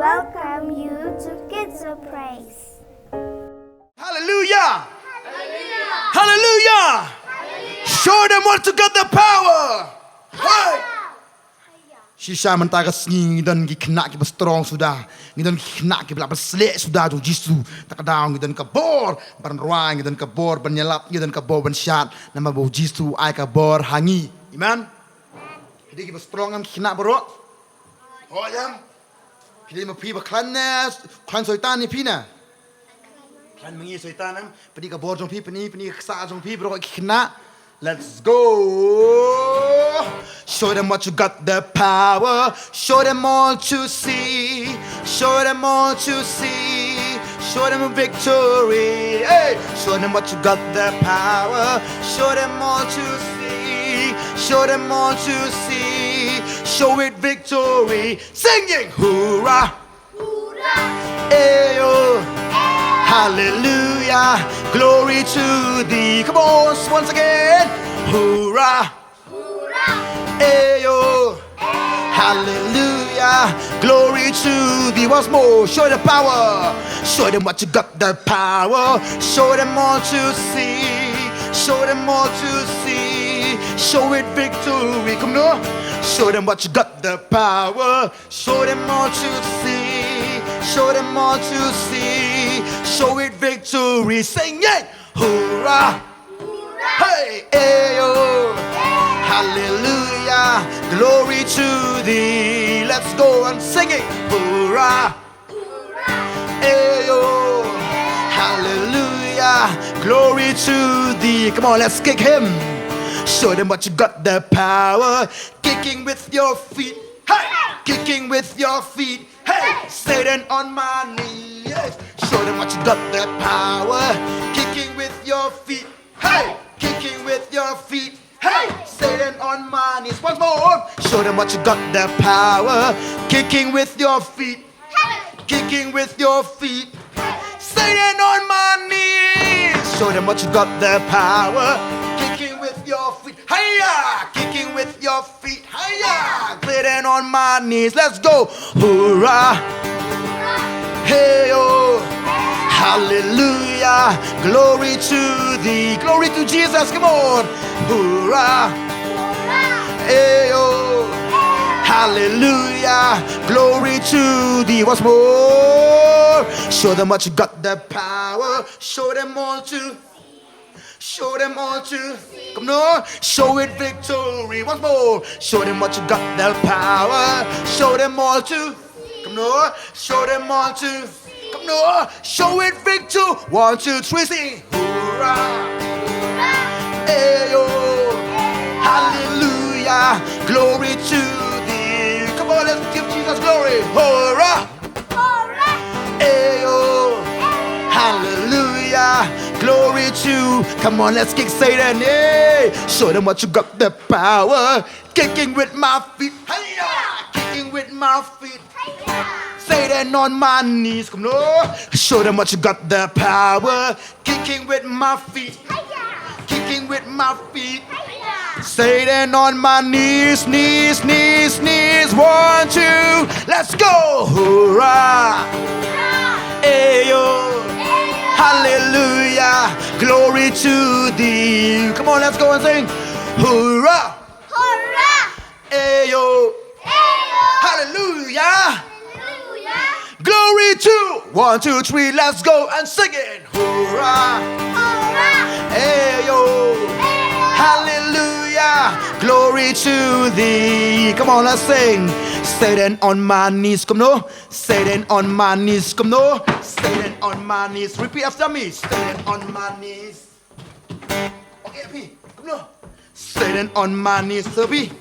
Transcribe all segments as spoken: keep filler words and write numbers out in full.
Welcome you to Kids of Praise. Hallelujah! Hallelujah! Show them what you got the power. Hey! Shisha mynta ka sngi ngi don ki khynnah kiba strong suda. Ngi don ki khynnah kiba la pynshlur suda jong Jisu. Ta ka daw ngi don ka bor ban rwai, ngi don ka bor ban ïalap, ngi don ka bor ban shad. Namar ba u Jisu u ai ka bor ha ngi. Amen. Phi dei kiba strong em ki khynnah baroh? Hooid em. Phi dei ma phi ba khlaiñ ne, khlaiñ soitan ne phi ne? Khlaiñ ma ngi soitan em. Pyni ka bor jong phi, pyni, pyni ka ksah jong phi baroh ki khynnah. Let's go. Show them what you got the power. Show them all to see. Show them all to see. Show them a victory. Hey, show them what you got the power. Show them all to see. Show them all to see. Show it victory. Singing hoorah. Ayo. Hallelujah. Glory to thee. Come on, once again. Hoorah. Ayo. Hallelujah. Glory to thee. Once more. Show the power. Show them what you got the power. Show them all to see. Show them all to see. Show it victory. Come on. Show them what you got the power. Show them all to see. Show them all to see. Show it victory. Sing it. Hoorah. Hey, ayo. Hallelujah. Glory to thee. Let's go and sing it. Hoorah. Ayo. Hallelujah. Glory to thee. Come on, let's kick him. Show them what you got the power. Kicking with your feet. Hey! Kicking with your feet. Hey! Satan on my knees. Yes. Show them what you got the power. Kicking with your feet. Hey! Kicking with your feet. Hey! Satan on my knees. Once more. Show them what you got the power. Kicking with your feet. Kicking with your feet. Satan on my knees. Show them what you got the power. Kicking with your feet. Hiya! Kicking with your feet. Hiya! Satan on my knees. Let's go. Hoorah. Hey, oh. Hallelujah. Glory to thee. Glory to Jesus. Come on. Hoorah. Ayo. Hallelujah. Glory to thee. Once more. Show them what you got the power. Show them all to. Show them all to. Come on. Show it victory. Once more. Show them what you got the power. Show them all to. Come on. Show them all to. Come on. Show it victory. One, two, three, sing. Hoorah. Ayo. Hallelujah. Glory to thee. Come on, let's give Jesus glory. Hoorah. Ayo. Hallelujah. Glory to. Come on, let's kick Satan. Hey. Show them what you got the power. Kicking with my feet. Hiya. Kicking with my feet. Satan on my knees. Come on. Show them what you got the power. Kicking with my feet. Kicking with my feet. Satan on my knees, knees, knees, knees. One, two. Let's go. Hoorah. Ayo. Hallelujah. Glory to thee. Come on, let's go and sing. Hoorah. Ayo. Hallelujah. Glory to. One, two, three, let's go and sing it. Hoorah. Ayo. Hallelujah. Glory to thee. Come on, let's sing. Satan on my knees, come no. Satan on my knees, come no. Satan on my knees. Repeat after me. Satan on my knees. Okay, P, come no. Satan on my knees, P.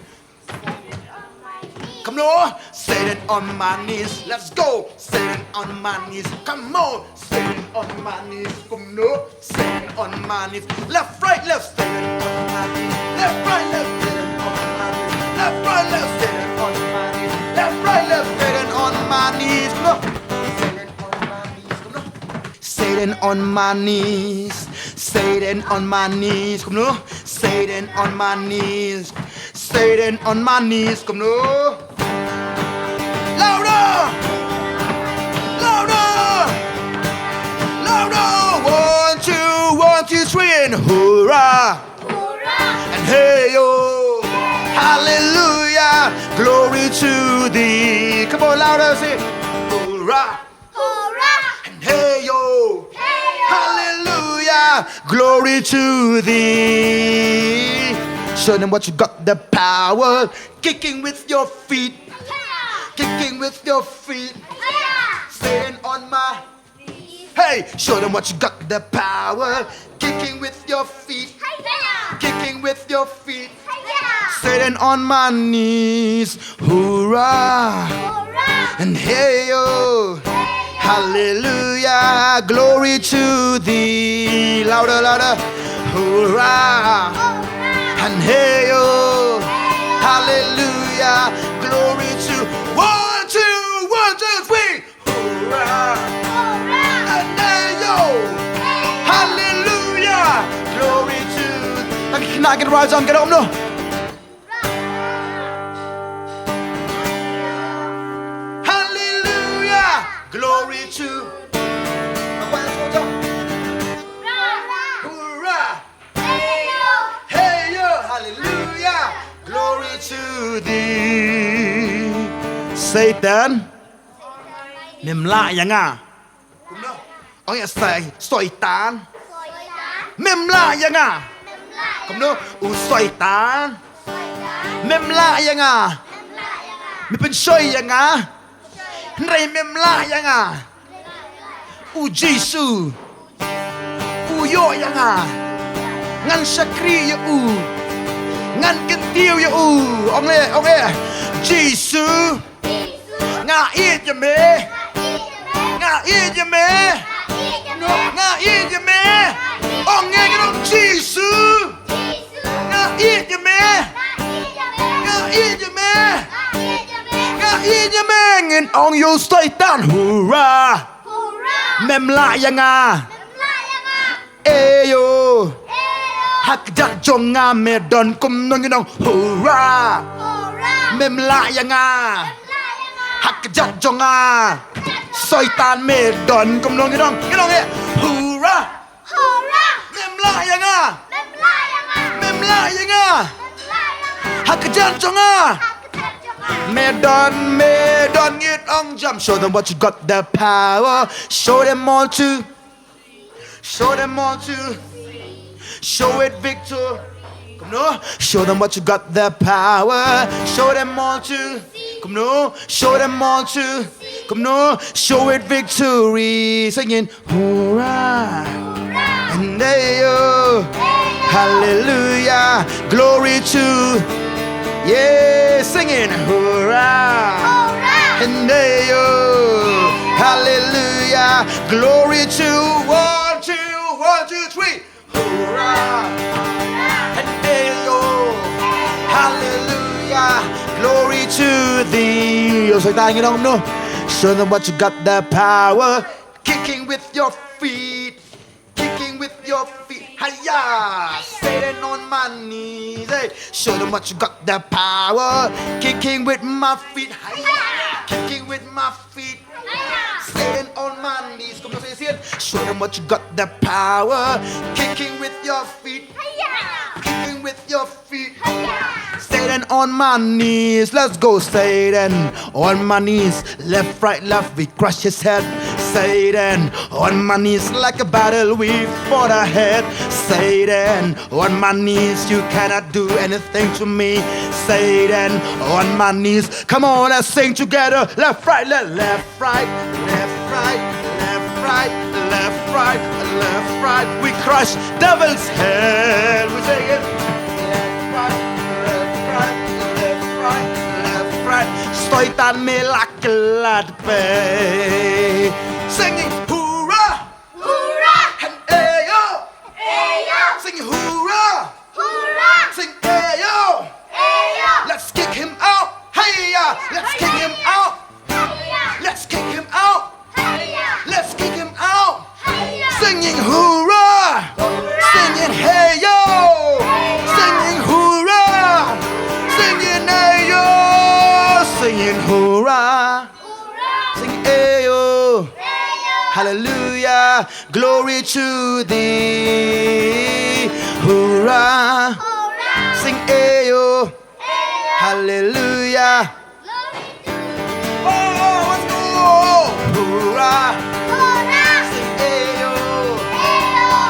Come no. Satan on my knees. Let's go. Satan on my knees. Come on. Satan on my knees. Come no. Satan on my knees. Left, right, left. Satan on my knees. Left, right, left. Satan on my knees. Left, right, left. Satan on my knees. Left, right, left. Satan on my knees. Come no. Satan on my knees. Come no. Satan on my knees. Satan on my knees. Come no. Satan on my knees. Satan on my knees. Come no. Louder. Hoorah! And hey yo! Hallelujah! Glory to thee! Come on, louder, say, Hoorah! And hey yo! Hallelujah! Glory to thee! Show them what you got, the power. Kicking with your feet. Kicking with your feet. Sitting on my Hey, show them what you got, the power. Kicking with your feet. Kicking with your feet. Sitting on my knees. Hoorah. And hey yo. Hallelujah. Glory to thee. Louder, louder. Hoorah. And hey yo. Hallelujah. Glory to. One, two, one, two, three. Hoorah! And hey yo! Hallelujah! Glory to. Tang ki khynnah kin rise on, get up, no? Hallelujah! Glory to. Hoorah! Hey yo! Hallelujah! Glory to thee. Satan. Mem lah ïa nga. Kumno? Ong ïa Sai-, Soitan. Mem lah ïa nga. Kumno? U Soitan. Mem lah ïa nga. Me pynshoi ïa nga. Hynrei mem lah ïa nga. U Jisu. U ïoh ïa nga. Ngan shakri ïa u. Ngan kyntiew ïa u. Ong le, ong le. Jisu. Nga ïeit ïa me. Nga ïeit ïa me. Nga ïeit ïa me. Ong ngi ong Jisu. Nga ïeit ïa me. Nga ïeit ïa me. Nga ïeit ïa me. Ngin ong ïa u Soitan. Hoorah. Mem lah ïa nga. Eyo. Ha kjat jong nga me don kumno ngin ong. Hoorah. Mem lah ïa nga. Ha kjat jong nga. Soitan me don kumno ngin ong. Ngin ong eh. Hoorah. Mem lah ïa nga. Mem lah ïa nga. Ha kjat jong nga. Me don, me don ngin ong jam. Show them what you got, the power. Show them all to. Show them all to. Show it, Victor. Kumno? Show them what you got, the power. Show them all to. Kumno? Show them all to. Kumno? Show it, victory. Singing, hoorah. And hey, yo. Hallelujah. Glory to. Yeah, singing, hoorah. And hey, yo. Hallelujah. Glory to. One, two, one, two, three. Hoorah. And hey, yo. Hallelujah. Glory to thee. Yo, Soitan, ngin ong kumno. Show them what you got, the power. Kicking with your feet. Kicking with your feet. Hiya. Sitting on my knees. Hey. Show them what you got, the power. Kicking with my feet. Hiya. Kicking with my feet. Sitting on my knees. Kumno, say it. Show them what you got, the power. Kicking with your feet. Kicking with your feet. Sitting on my knees. Let's go, Satan. On my knees. Left, right, left. We crush his head. Satan. On my knees like a battle we fought ahead. Satan. On my knees. You cannot do anything to me. Satan. On my knees. Come on, let's sing together. Left, right, left, left, right, left, right, left, right, left, right, left, right. We crush devil's head. We sing it. Left, right, left, right, left, right, left, right. Soitan me la kyllad pei. Singing hoorah. Hoorah! And ayo! Ayo! Sing hoorah! Hoorah! Sing ayo! Ayo! Let's kick him out! Hey-ya! Let's kick him out! Hey-ya! Let's kick him out! Hey-ya! Let's kick him out! Hey-ya! Singing hoorah! Hoorah! Singing hey yo! Hey yo! Singing hoorah! Singing hey yo! Singing hoorah! Sing ayo. Hallelujah. Glory to thee. Hurrah. Sing ayo. Hallelujah. Oh, let's go. Hurrah. Sing ayo.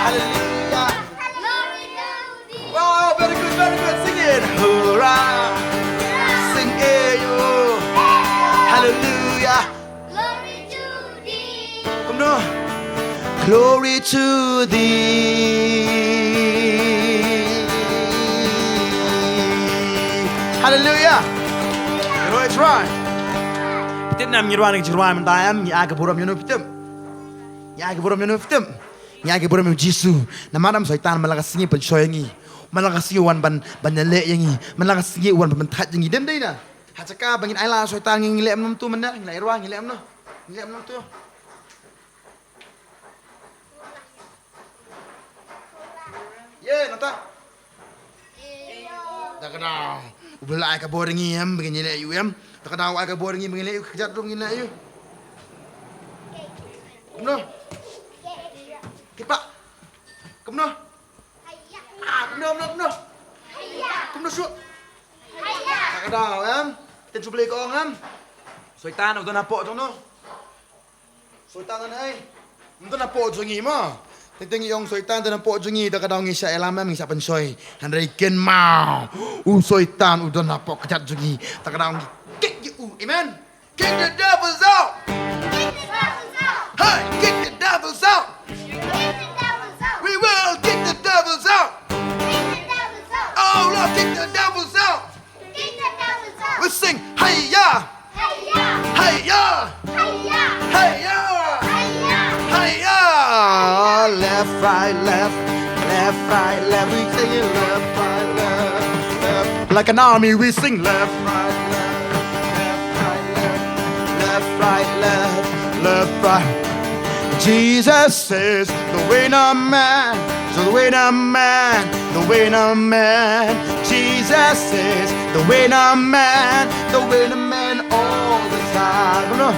Hallelujah. Wow, very good, very good. Sing it. Hurrah. Sing ayo. Hallelujah. Kumno? Glory to thee. Hallelujah. You know it's right. Tip nam ngi rwan ngi rwan mynta em, ngi ai ka burom ïa u Nongpynim. Ngi ai ka burom ïa u Nongpynim. Ngi ai ka burom ïa u Jisu. Namar em Soitan man la ka sngi pynshoi ïa ngi. Man la ka sngi wan ban ban ïaleh ïa ngi. Man la ka sngi wan ban thait ïa ngi. Dem dei na. Ha jaka ba ngin ai la Soitan ngi, ngi leh kumno mynta, ngi la ïa rwan ngi leh kumno. Ngi leh kumno mynta. Ye, nata. Da ka daw. U Blei la ai ka bor ïa ngi em, ba ngin ïaleh ïa u em. Da ka daw u ai ka bor ïa ngi ba ngin ïaleh ïa u, ka kjat ruh ngin ïaleh ïa u. Kumno? Kipa. Kumno? Ah, kumno, kumno, kumno? Kumno shuh? Da ka daw em. Ten shu Blei ka ong em. Soitan u don hapoh jong no. Soitan don ai. Ym don hapoh jong ngi mo. Teng teng ngi ong Soitan don hapoh jong ngi, da ka daw ngi shah ïalam em, ngi shah pynshoi. Hynrei kynmaw, u Soitan u don hapoh kjat jong ngi, da ka daw ngi kick ïa u. Amen. Kick the devils out. Kick the devils out. Hey, kick the devils out. Kick the devils out. We will kick the devils out. Kick the devils out. Oh Lord, kick the devils out. Kick the devils out. We sing, hey ya. Hey ya. Hey ya. Hey ya. Hey ya. Hey ya. Hey ya. Left, right, left. Left, right, left. We sing it left, right, left, left. Like an army, we sing left, right, left. Left, right, left. Left, right, left. Left, right. Jesus is the winner man. So the winner man, the winner man. Jesus is the winner man, the winner man all the time. Kumno?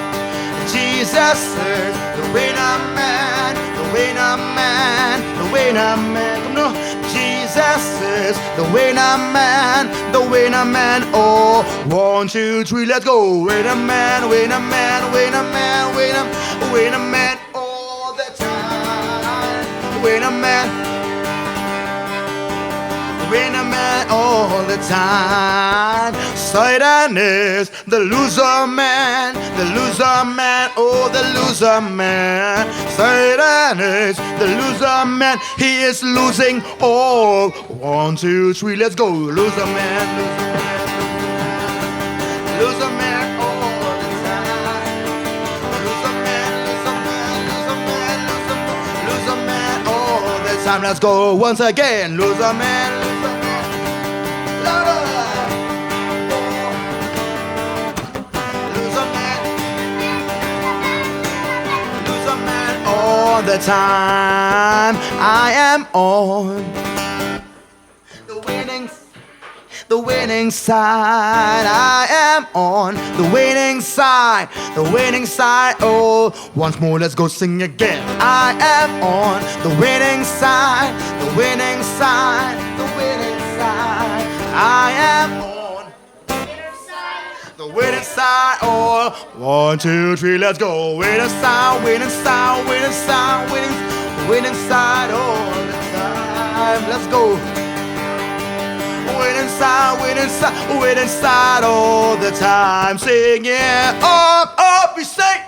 Jesus is the winner man, the winner man, the winner man. Kumno? Jesus is the winner man, the winner man. Oh, one, two, three, let's go. Winner man, winner man, winner man, winner, winner man all the time. Winner man, winner man all the time. Satan is the loser man, the loser man, oh the loser man. Satan is the loser man. He is losing all. One, two, three, let's go. Loser man, loser man, loser man all the time. Loser man, loser man, loser man, loser man, loser man all the time. Let's go once again. Loser man, loser man. Louder. Loser man. Loser man all the time. I am on the winning, the winning side. I am on the winning side. The winning side. Oh, once more, let's go sing again. I am on the winning side. The winning side. The winning side. I am on the winning side, oh, one, two, three, let's go. Winning side, winning side, winning side, winning, winning side all the time. Let's go. Winning side, winning side, winning side all the time. Sing it up, up, we say.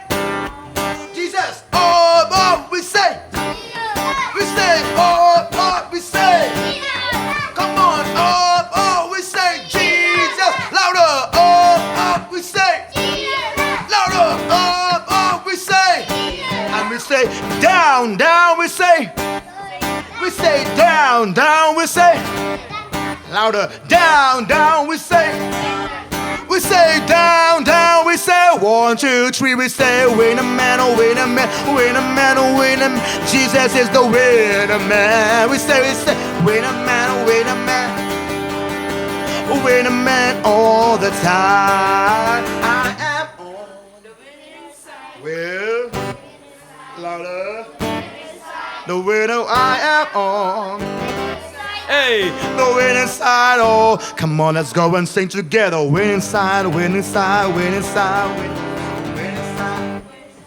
Jesus, up, up, we say. We say, up, up, we say. Come on, up, up, we say. Jesus, louder, up, up, we say. Louder, up, up, we say. And we say, down, down, we say. We say, down, down, we say. Louder, down, down, we say. We say, down, down, we say. One, two, three, we say, winner man, oh, winner man, winner man, oh, winner man. Jesus is the winner man. We say, we say, winner man, oh, winner man, winner man all the time. I am on the winning side. Well, louder. The winner I am on. Hey, the winning side, oh, come on, let's go and sing together. Winning side, winning side, winning side, winning, winning side.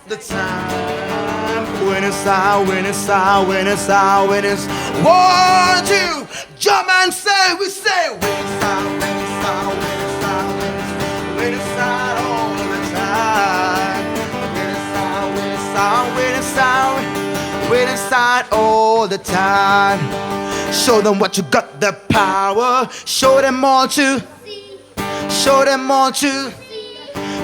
The time, winning side, winning side, winning side, winning s-, one, two, jump and say, we say, winning side, winning side, winning side, winning, winning side all the time. Winning side, winning side, winning side, winning side all the time. Show them what you got, the power. Show them all to. Show them all to.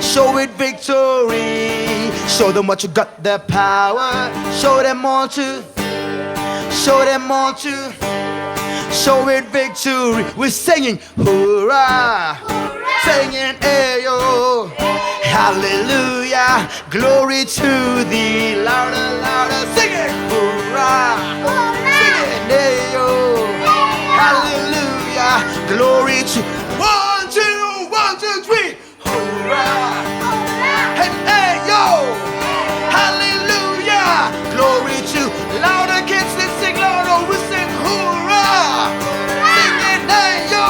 Show it victory. Show them what you got, the power. Show them all to. Show them all to. Show it victory. We're singing hoorah. Singing ayo. Hallelujah. Glory to thee. Louder, louder. Sing it. Hoorah. Sing it. Hey, yo. Hallelujah. Glory to. One, two, one, two, three. Hoorah. Hey, hey, yo. Hallelujah. Glory to. Louder, kids. Let's sing louder. We sing hoorah. Sing it. Hey, yo.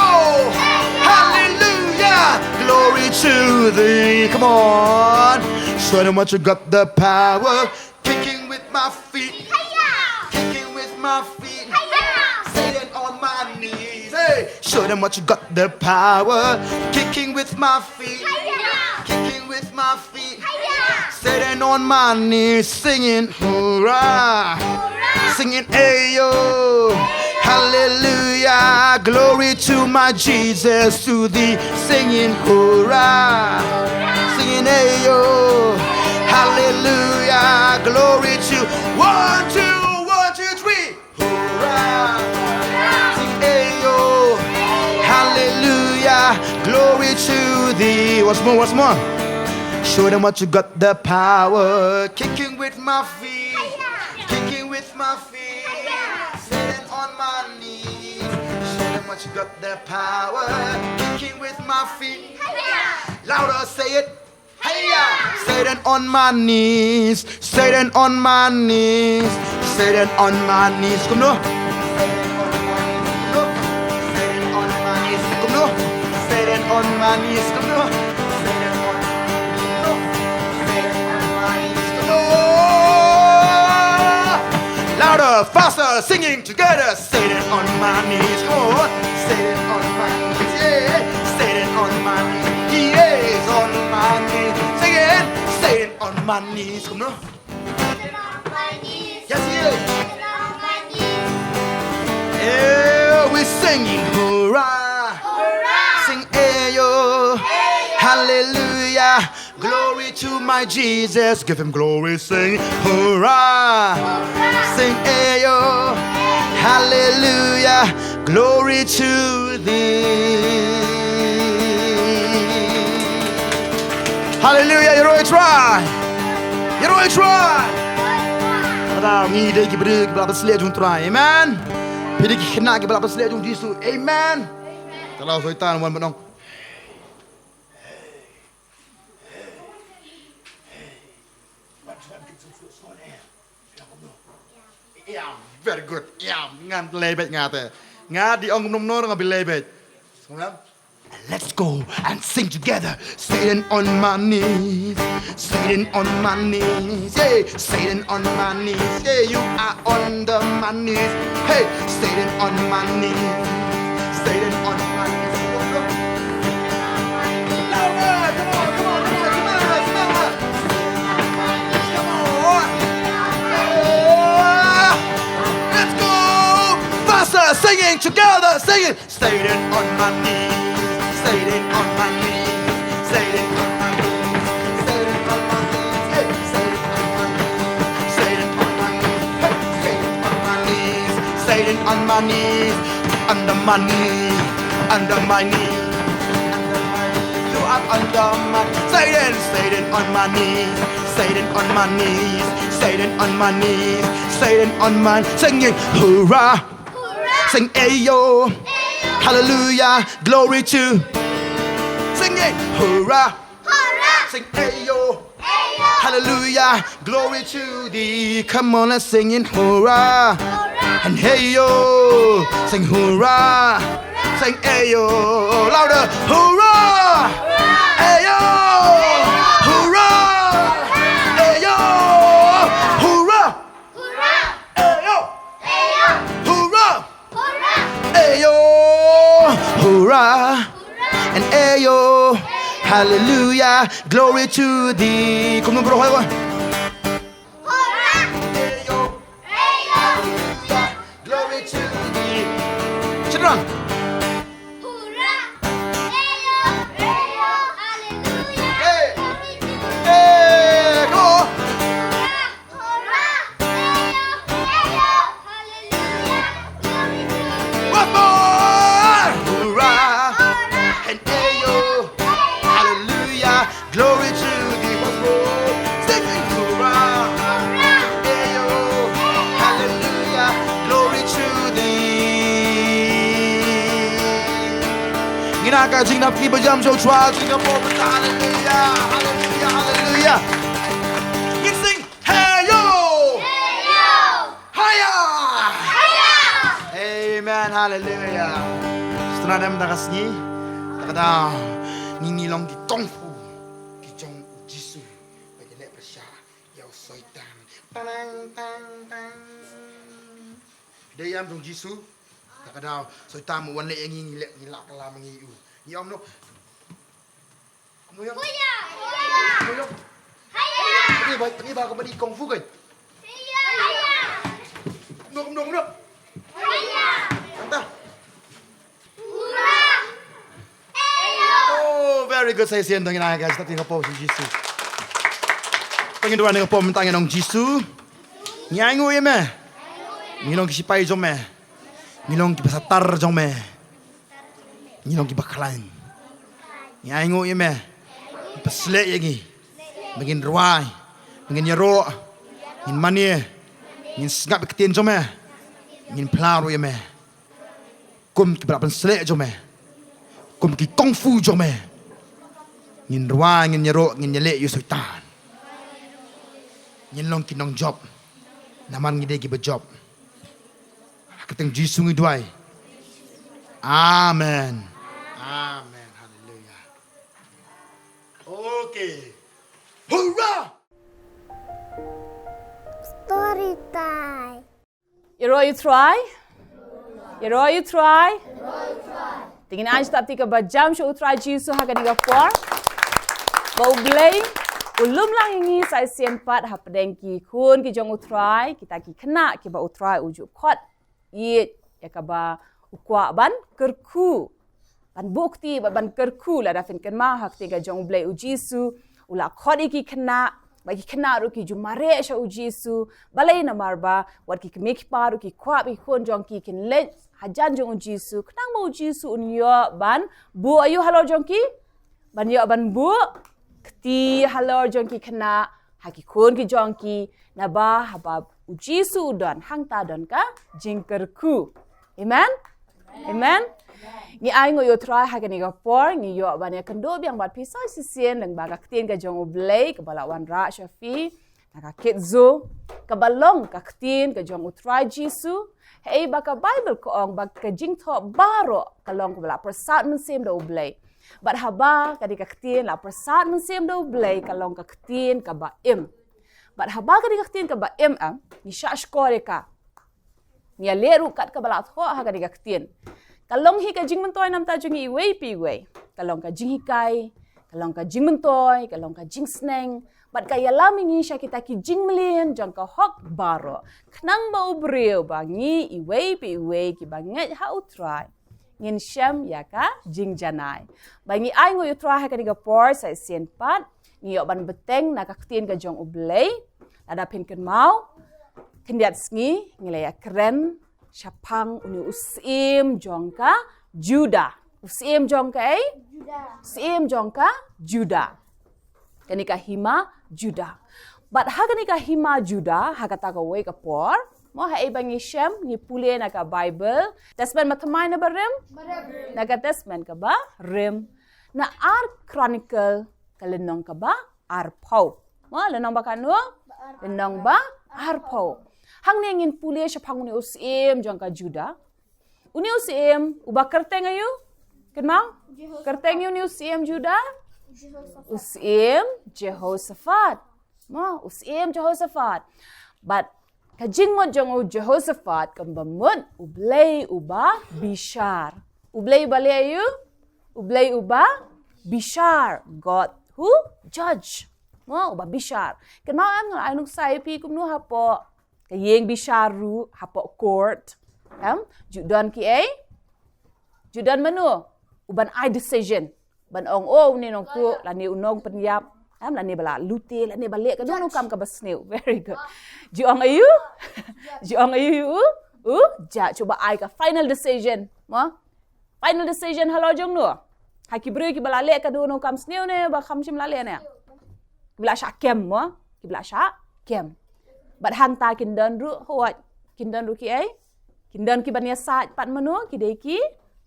Hallelujah. Glory to thee. Come on. Show them what you got, the power. Kicking with my feet. Kicking with my feet. Satan on my knees. Hey, show them what you got, the power. Kicking with my feet. Kicking with my feet. Satan on my knees. Singing hoorah. Singing ayo. Hallelujah. Glory to my Jesus, to thee. Singing hoorah. Singing ayo. Hallelujah. Glory to. One, two, one, two, three. Hoorah. Sing ayo. Hallelujah. Glory to thee. Once more, once more. Show them what you got, the power. Kicking with my feet. Kicking with my feet. Sitting on my knees. Show them what you got, the power. Kicking with my feet. Louder, say it. Hiya! Satan on my knees. Satan on my knees. Satan on my knees. Kumno? Satan on my knees. Kumno? Satan on my knees. Kumno? Satan on my knees. Kumno? Satan on my knees. Kumno? Louder, faster, singing together. Satan on my knees. Come on. Satan on my knees. Yeah. Satan on my knees. He is on my knees. Sing it. Satan on my knees. Kumno? Yes, he is. Yeah, we're singing hoorah. Sing ayo. Hallelujah. Glory to my Jesus. Give him glory. Sing hoorah. Sing ayo. Hallelujah. Glory to thee. Hallelujah. Ïaroh ïa u Trai. Ïaroh ïa u Trai. Lada ngi dei ki briew kiba la pynshlur jong u Trai. Amen. Phi dei ki khynnah kiba la pynshlur jong u Jisu. Amen. Te la u Soitan u wan ban ong. Yeah, very good. Yeah, ngan leh beit nga te. Nga dei ong kumno kumno nga bi leh beit. Let's go and sing together. Satan on my knees. Satan on my knees. Yeah, Satan on my knees. Yeah, you are on the my knees. Hey, Satan on my knees. Satan on my knees. Louder. Come on, come on, come on, come on, come on. Come on. Yeah. Let's go. Faster, singing together, singing. Satan on my knees. Satan on my knees. Satan on my knees. Satan on my knees. Hey, Satan on my knees. Satan on my knees. Hey, Satan on my knees. Satan on my knees. Under my knee. Under my knee. Under my knee. You are under my Satan, Satan on my knees. Satan on my knees. Satan on my knees. Satan on my singing hoorah. Sing ayo. Hallelujah. Glory to. Sing it. Hoorah. Sing ayo. Hallelujah. Glory to thee. Come on, let's sing it. Hoorah. And hey yo, sing hoorah, sing ayo, louder, hoorah, ayo, hoorah, ayo, hoorah, ayo, hoorah, ayo, hoorah, and ayo, hallelujah, glory to thee. Kumno bro, hai wa. Hoorah! Hey yo! Hey yo! Hallelujah! Glory to thee! Children! Hoorah! Hey yo! Hey yo! Hallelujah! Hey! Glory to thee! Hey! Come on! Hoorah! Hoorah! Hey yo! Hey yo! Hallelujah! Glory to thee! Once more! Hoorah! Hoorah! And hey yo! Hey yo! Hallelujah! Glory to thee once more. Singing hoorah. Hoorah. Hey yo. Hey yo. Hallelujah. Glory to thee. Ngin ai ka jingnap ki ba jam sha U Trai ha ka por mynta. Hallelujah. Hallelujah. Hallelujah. Ngin sing hey yo. Hey yo. Haya. Haya. Amen. Hallelujah. Sngewthuh em da ka sngi. Da ka daw ngi ngi long ki kung fu ki jong U Jisu. Ba ngi leh pyrshah ïa u Soitan. Tang tang tang. Dei ïa u Jisu. Da ka daw Soitan u wan leh ïa ngi, ngi leh, ngi lah kylla ma ngi ïa u. Ngi ong no. Kumno ïa? Hoya! Kumno ïa? Haya! Tang ba, tang ba ka mani kung fu kan. Haya! Kumno, kumno, kumno? Haya! Anta. Hoorah! Ayo! Oh, very good. Sa shisien to ngin ai ka jingstad ha ka por U Jisu. To ngin duwai ha ka por mynta, ngin ong Jisu, ngi ainguh ïa me. Ngi long ki shipai jong me. Ngi long ki ba satar jong me. Ngi long ki ba khlaiñ. Ngi ainguh ïa me. Pynshlei ïa ngi. Ba ngin rwai. Ba ngin ïaroh. Ngin mane. Ngin sngap ïa ka ktien jong me. Ngin phla ruh ïa me. Kum ki ba la pynshlei jong me. Kum ki kung fu jong me. Ngin rwai, ngin ïaroh, ngin ïaleh ïa u Soitan. Ngin long ki nongjop. Namar ngi dei ki ba jop. Ha ka kyrteng Jisu ngi duwai. Amen. Amen. Hallelujah. Okay. Hoorah! Story time. Ïaroh ïa U Trai. Ïaroh ïa U Trai. Te ngin ai stad ïa ka ba jam sha U Trai Jisu ha kane ka por. Ba U Blei u lum lang ïa ngi sa shisien pat hapdeng ki khun ki jong U Trai, kita ki khynnah ki ba U Trai u ju khot ïa, ïa ka ba u kwah ban kyrkhu. Ban buh kti bad ban kyrkhu. Lada phin kynmaw ha ka ktien ka jong U Blei, U Jisu u la khot ïa ki khynnah, bad ki khynnah ruh ki ju mareh sha U Jisu. Balei? Namar ba wat ki kmie ki kpa ruh ki kwah ba ki khun jong ki kin leit hajan jong U Jisu. Khnang ba U Jisu un ïoh ban buh aïu halor jong ki? Ban ïoh ban buh kti halor jong ki khynnah, ha ki khun ki jong ki, naba haba U Jisu u don, hangta don ka jingkyrkhu. Amen? Amen? Ngi ainguh ïa U Trai ha kane ka por, ngi ïoh ban ïakynduh biang bad phi sa shisien lyngba ka ktien ka jong U Blei, ka ba la wanrah sha phi na ka Kit Zo, ka ba long ka ktien ka jong U Trai Jisu. Hei ba ka Baibl ka ong ba ka jingthoh baroh ka long ka ba la pyrsad mynsiem da U Blei. Bad haba ka dei ka ktien la pyrsad mynsiem da U Blei, ka long ka ktien ka ba im. Bad haba ka dei ka ktien ka ba im, em, ngi shah shkor ïa ka. Ngi ïaleh ruh kat ka ba la thoh ha ka dei ka ktien. Ka long hi ka jingmyntoi namar jong ngi iwei pa iwei. Ka long ka jinghikai, ka long ka jingmyntoi, ka long ka jingsneng. Bad ka ïalam ïa ngi sha kita ki jingmlien jong ka hok baroh. Khnang ba u briew, ba ngi iwei pa iwei ki ba ngeit ha U Trai, ngin shem ïa ka jingjanai. Ba ngi ainguh ïa U Trai ha kane ka por sa shisien pat, ngi ïoh ban bteng na ka ktien ka jong U Blei. Lada phin kynmaw, khyndiat sngi ngi la ïakren shaphang une u syiem jong ka Judah. U syiem jong ka ei? Judah. Syiem jong ka Judah. Kane ka hima Judah. Bad ha kane ka hima Judah, ha kata kawei ka por, mo, ha ei ba ngi shem, ngi pule na ka Baibl, Testament Bathymmai na barim? Barim. Na ka Testament ka barim. Na Ar Chronicle ka lynnong ka ba arphew. Mo, lynnong ba katno? Lynnong ba arphew. Hangne ngin pule shaphang une u syiem jong ka Judah. Une u syiem uba kyrteng aïu? Kynmaw? Kyrteng aïu une u syiem Judah? U syiem Jehoshaphat. Mo, u syiem Jehoshaphat. Bad ka jingmut jong u Jehoshaphat kumba mut, U Blei uba bishar. U Blei uba leh aïu? U Blei uba bishar. God who judge. Mo, uba bishar. Kynmaw em, nga la ai nuksa ïa phi kumno hapoh ka ïing bishar ruh, hapoh court. Em, ju don kiei? Ju don mano uban ai decision, ban ong, oh, une nongtuh lane u nongpynïap, em, lane ba la lute, lane ba leh kano kano kam kaba sniew. Very good. Ju ong aïu? Ju ong aïu? U judge uba ai ka final decision. Mo? Final decision halor jong no? Ha ki briew kiba la leh kano kano kam sniew ne ba kham shym la leh ne? Kiba la shah kem, mo? Kiba la shah kem. Bad hangta kin don ruh, hooid, kin don ruh kiei? Kin don kiban ïasaid pat mano? Ki dei ki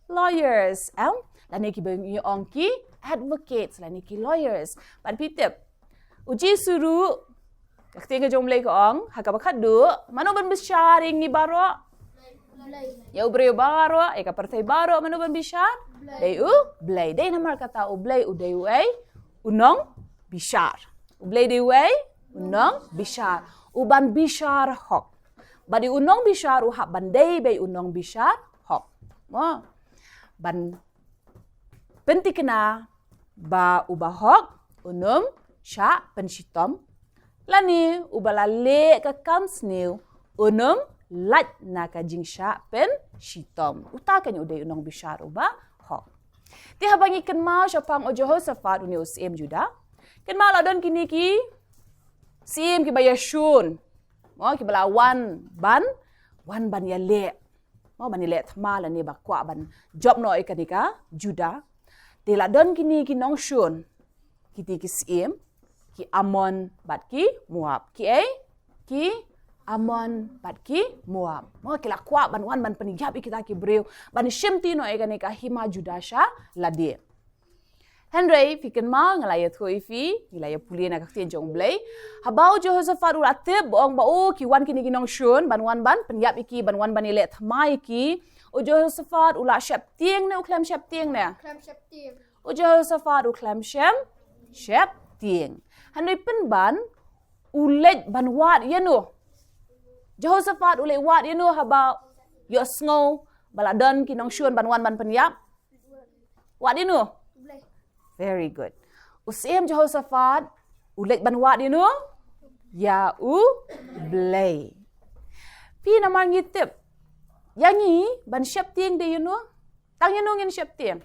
lawyers, em? Lane kiba ngi ong ki advocates, lane ki lawyers. Bad phi tip, u Jisu ruh, ka ktien ka jong U Blei ka ong, ha kaba khatduh, mano ban bishar ïa ngi baroh? Ïa u briew baroh, ïa ka pyrthei baroh, mano ban bishar? Dei U Blei. Dei namar kata U Blei u dei uei? U nongbishar. U Blei dei uei? U nongbishar. Uban bishar hok. Bad u nongbishar u hap ban dei beit u nongbishar hok. Mo? Ban pynthikna ba uba hok un ym shah pynshitom, lane uba la leh ka kam sniew un ym lait na ka jingshah pynshitom. Uta kan u dei u nongbishar uba hok. Te haba ngi kynmaw shaphang u Jehoshaphat, une u syiem Judah, kynmaw la don kine ki syiem kiba ïashun, mo, kiba la wan ban, wan ban ïaleh, mo, ban ïaleh thma lane ba kwah ban jop noh ïa kane ka Judah. Te la don kine ki nongshun, kiti ki syiem, ki Ammon bad ki Moab. Kiei? Ki Ammon bad ki Moab. Mo, ki la kwah ban wan ban pynïap ïa kita ki briew, ban shimti noh ïa kane ka hima Judah sha lade. Hynrei phi kynmaw, nga la ïathuh ïa phi, ngi la ïa pule na ka ktien jong U Blei. Haba u Jehoshaphat u la tip ba ong ba, oh, ki wan kine ki nongshun ban wan ban pynïap ïa ki, ban wan ban ïaleh thma ïa ki, u Jehoshaphat u la sheptieng ne u khlem sheptieng ne? Khlem sheptieng. U Jehoshaphat u khlem shem sheptieng. Hynrei pynban u leit ban wad ïano? Jehoshaphat u leit wad ïano haba ïohsngew ba la don ki nongshun ban wan ban pynïap? Wad ïano? Very good. U syiem Jehoshaphat u leit ban wad ïano? Ïa U Blei. Phi, namar ngi tip, ïa ngi ban sheptieng dei ïano? Tang ïano ngin sheptieng?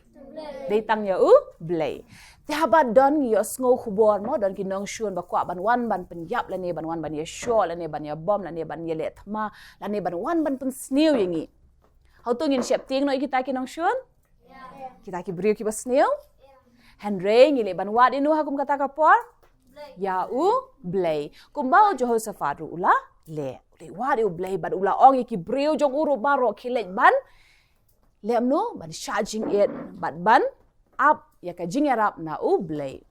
Dei tang ïa U Blei. Te haba don, ngi ïohsngew khubor, mo, don ki nongshun ba kwah ban wan ban pynïap lane ban wan ban ïashoh lane ban ïabom lane ban ïaleh thma lane ban wan ban pynsniew ïa ngi. Hato ngin sheptieng noh ïa kita ki nongshun? Kita ki briew kiba sniew? Hynrei ngi leit ban wad ïano ha kum kata ka por? Ïa U Blei. Kumba u Jehoshaphat ruh u la leh. U leit wad ïa U Blei bad u la ong ïa ki briew jong u ruh baroh, khie leit ban leh kumno? Ban shah jingit bad ban ap ïa ka jingïarap na U Blei.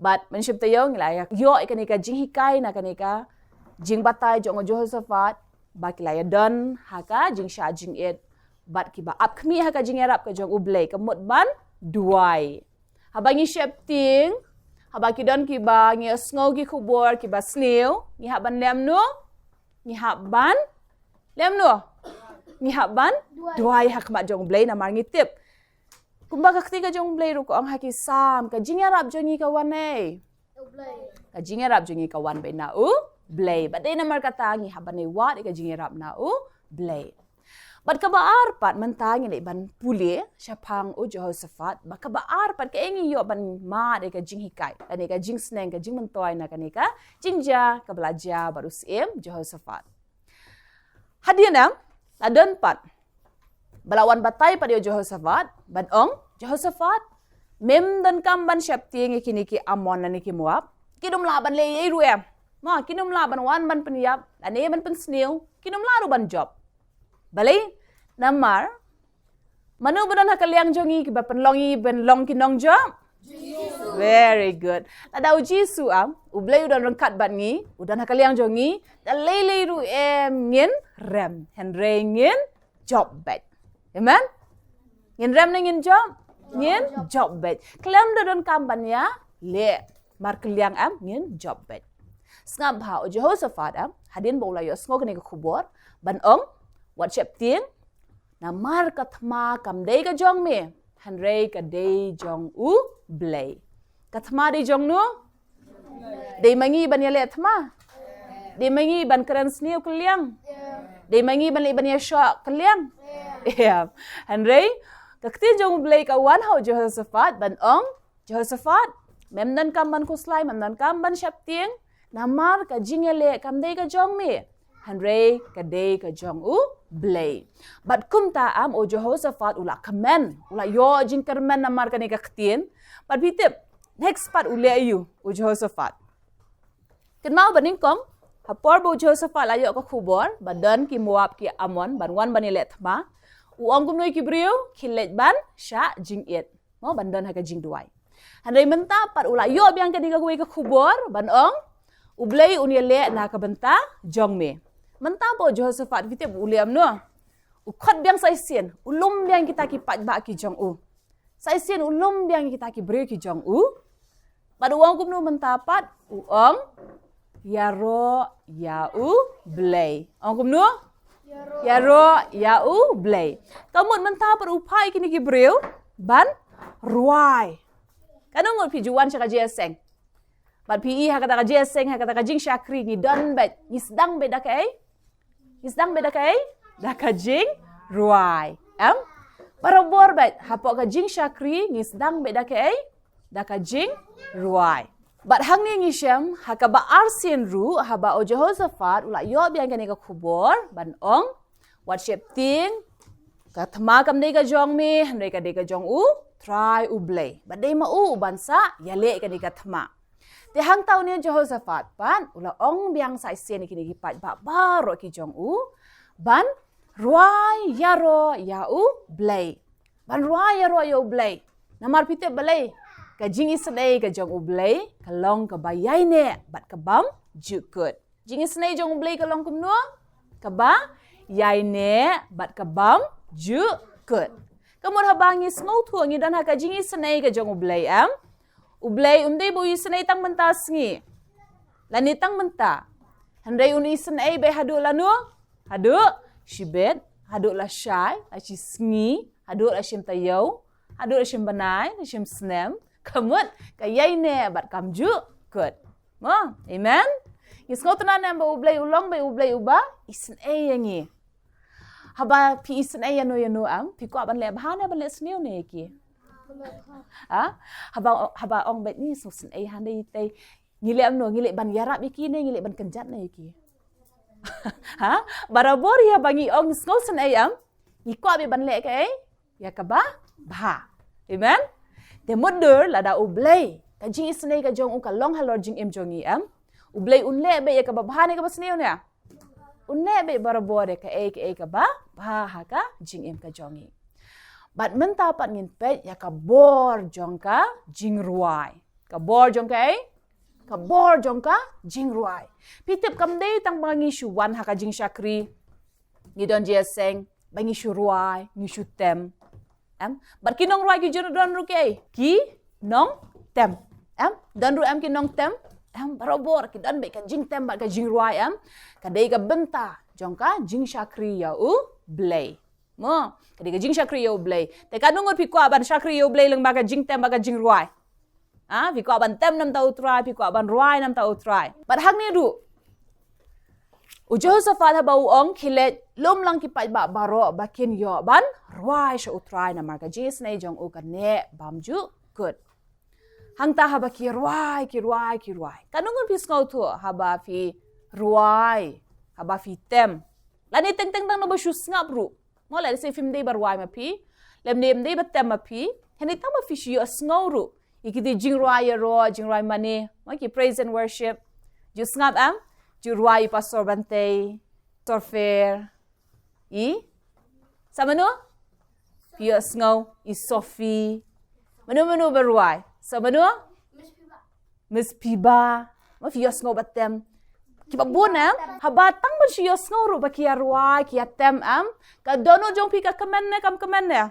Bad mynshwa taïew ngi la ïa ïoh ïa kane ka jinghikai na kane ka jingbatai jong u Jehoshaphat, ba ki la ïa don ha ka jingshah jingit bad kiba ap khmih ha ka jingïarap ka jong U Blei, ka mut ban duwai. Haba ngi sheptieng, haba ki don kiba ngi ïohsngew ki khubor kiba sniew, ngi hap ban leh kumno? Ngi hap ban leh kumno? Ngi hap ban duwai ha khmat jong U Blei namar ngi tip, kumba ka ktien ka jong U Blei ruh ka ong ha ki Salm, ka jingïarap jong ngi ka wan na ei? Ka jingïarap jong ngi ka wan beit na U Blei. Bad dei namar kata ngi hap ban ïa wad ïa ka jingïarap na U Blei. Bad kaba ar pat, mynta ngi leit ban pule shaphang u Jehoshaphat, ba kaba ar pat kaei ngi ïoh ban mad ïa ka jinghikai, lane ka jingsneng, ka jingmyntoi na kane ka jingjia kaba la jia bad u syiem Jehoshaphat. Hadien em, la don pat ba la wan batai pat ïa u Jehoshaphat, ban ong, Jehoshaphat, mem donkam ban sheptieng ïa kine ki Ammon lane ki Moab. Kim lah ban leh ei ei ruh em. Mo, kim lah ban wan ban pynïap lane ban pynsniew, kim lah ruh ban jop. Balei? Namar mano ba don ha ka liang jong ngi kiba pynlong ïa ngi ban long ki nongjop? Very good. Lada u Jisu em, u Blei u don ryngkat bad ngi, u don ha ka liang jong ngi, da lei lei ruh em ngin rem. Hynrei ngin jop beit. Amen? Ngin rem ne ngin jop? Ngin jop beit. Khlem da donkam ban ïaleh markylliang em ngin jop beit. Sngap bha u Jehoshaphat em, hadien ba u la ïohsngew kane ka khubor, ban ong, wat sheptieng, namar ka thma kam dei ka jong me, hynrei ka dei jong u Blei. Ka thma dei jong no? Dei ma ngi ban ïaleh thma? Dei ma ngi ban kren sniew kylliang? Dei ma ngi ban leh ban ïashoh kylliang? Ïa. Hynrei ka ktien jong u Blei ka wan ha u Jehoshaphat ban ong, Jehoshaphat, mem donkam ban khuslai, mem donkam ban sheptieng, namar ka jingïaleh kam dei ka jong me, hynrei ka dei ka jong u Blei. Bad kumta em u Jehoshaphat u la kmen, u la ïoh jingkyrmen namar kane ka ktien. Bad phi tip, next pat u leh aïu u Jehoshaphat? Kynmaw ba nyngkong, ha por ba u Jehoshaphat la ïoh ka khubor ba don ki Moab ki Ammon ban wan ban ïaleh thma, u ong kumno ïa ki briew? Khie leit ban shah jingit. Mo, ban don ha ka jingduwai. Hynrei mynta pat u la ïoh biang kane kawei ka khubor ban ong, u Blei un ïaleh na ka bynta jong me. Mynta pat u Jehoshaphat, phi tip u leh kumno? U khot biang sa shisien, u lum biang kita ki paidbah ki jong u. Sa shisien u lum biang kita ki briew ki jong u. Bad u ong kumno mynta pat? U ong, ïaroh ïa u Blei. Ong kumno? Ïaroh ïa u Blei. Ka mut mynta pat u phah ïa kine ki briew ban rwai. Katno ngut phi ju wan sha ka jingïaseng? Bad phi i ha kata ka jingïaseng, ha kata ka jingshakri, ngi don beit, ngi sdang beit da kaei? Ngi sdang beit da kaei? Da ka jingrwai. Em? Barabor beit, hapoh ka jingshakri, ngi sdang beit da kaei? Da ka jingrwai. Bad hangne ngi shem, ha kaba arsien ruh, haba u Jehoshaphat u la ïoh biang kane ka khubor ban ong, wat sheptieng, ka thma kam dei ka jong me, hynrei ka dei ka jong u Trai u Blei. Bad dei ma u uban sa ïaleh kane ka thma. Te hangta une u Jehoshaphat pat u la ong biang sa shisien ïa kine ki paidbah baroh ki jong u ban rwai ïaroh ïa u Blei. Ban rwai ïaroh ïa u Blei. Namar phi tip balei? Ka jingisynei ka jong u Blei ka long kaba ïaineh bad ka bymjukut. Jingisynei jong u Blei ka long kumno? Kaba ïaineh bad ka bymjukut. Ka mut haba ngi sngewthuh ngi don ha ka jingisynei ka jong u Blei, em? U Blei um dei ba u isynei tang mynta sngi lane tang mynta. Hynrei un isynei beit haduh lano? Haduh shibit, haduh lashai, la shisngi, haduh la shim taïew, haduh la shim bnai, la shim snem. Ka mut ka ïaineh bad ka bymjukut. Mo, amen. Ngi sngewtynnad ne em ba u Blei u long beit u Blei uba isynei ïa ngi? Haba phi isynei ïano ïano, em, phi kwah ban leh bha ne ban leh sniew ne ïa ki? Ha? Haba, haba ong beit ngi sngewsynei hangne ïa tei, ngi leh kumno, ngi leh ban ïarap ïa ki ne ngi leh ban kynjat ne ïa ki? Ha? Barabor ïa ba ngi ong sngewsynei, em, ngi kwah beit ban leh kaei? Ïa kaba bha. Amen. Te mutdur lada u Blei ka jingisynei ka jong u ka long halor jingim jong ngi, em, u Blei un leh beit ïa kaba bha ne kaba sniew ne? Un leh beit barabor ïa kaei kaei kaba bha ha ka jingim ka jong ngi. Bad mynta pat ngin peit ïa ka bor jong ka jingrwai. Ka bor jong kaei? Ka bor jong ka jingrwai. Phi tip kam dei tang ba ngi shu wan ha ka jingshakri, ngi don jingïaseng, ba ngi shu rwai, ngi shu tem. Em? Bad ki nongrwai ki ju don ruh kaei? Ki nongtem. Em? Don ruh em ki nongtem? Em, barabor ki don beit ka jingtem bad ka jingrwai, em? Ka dei ka bynta jong ka jingshakri ïa u Blei. Mo, ka dei ka jingshakri ïa u Blei. Te katno ngut phi kwah ban shakri ïa u Blei lyngba ka jingtem bad ka jingrwai? Ha, phi kwah ban tem namar u Trai, phi kwah ban rwai namar u Trai. Bad hangne ruh u Jehoshaphat haba u ong khie leit lum lang ki paidbah baroh ba kin ïoh ban rwai sha u Trai namar ka jingisynei jong u ka neh bymjukut. Hangta haba ki rwai, ki rwai, ki rwai. Katno ngut phi sngewthuh haba phi rwai, haba phi tem? Lane teng teng tang na ba shu sngap ruh. Mo, lehse phim dei ba rwai ma phi, lymne ym dei ba tem ma phi, hynrei tang ba phi shu ïohsngew ruh ïa kito ki jingrwai ïaroh, jingrwai mane, mo, ki praise and worship. Ju sngap em? Ju rwai i Pastor Bantei, Pastor Fair. I? Sa mano? Phi ïohsngew i Sophie. Mano mano ba rwai? Sa mano? Miss Piba, ma phi ïohsngew ba tem. Kiba bun em, haba tang ban shu ïohsngew ruh ba ki ïa rwai, ki ïa tem em. Ka dohnud jong phi ka kmen ne, kam kmen ne?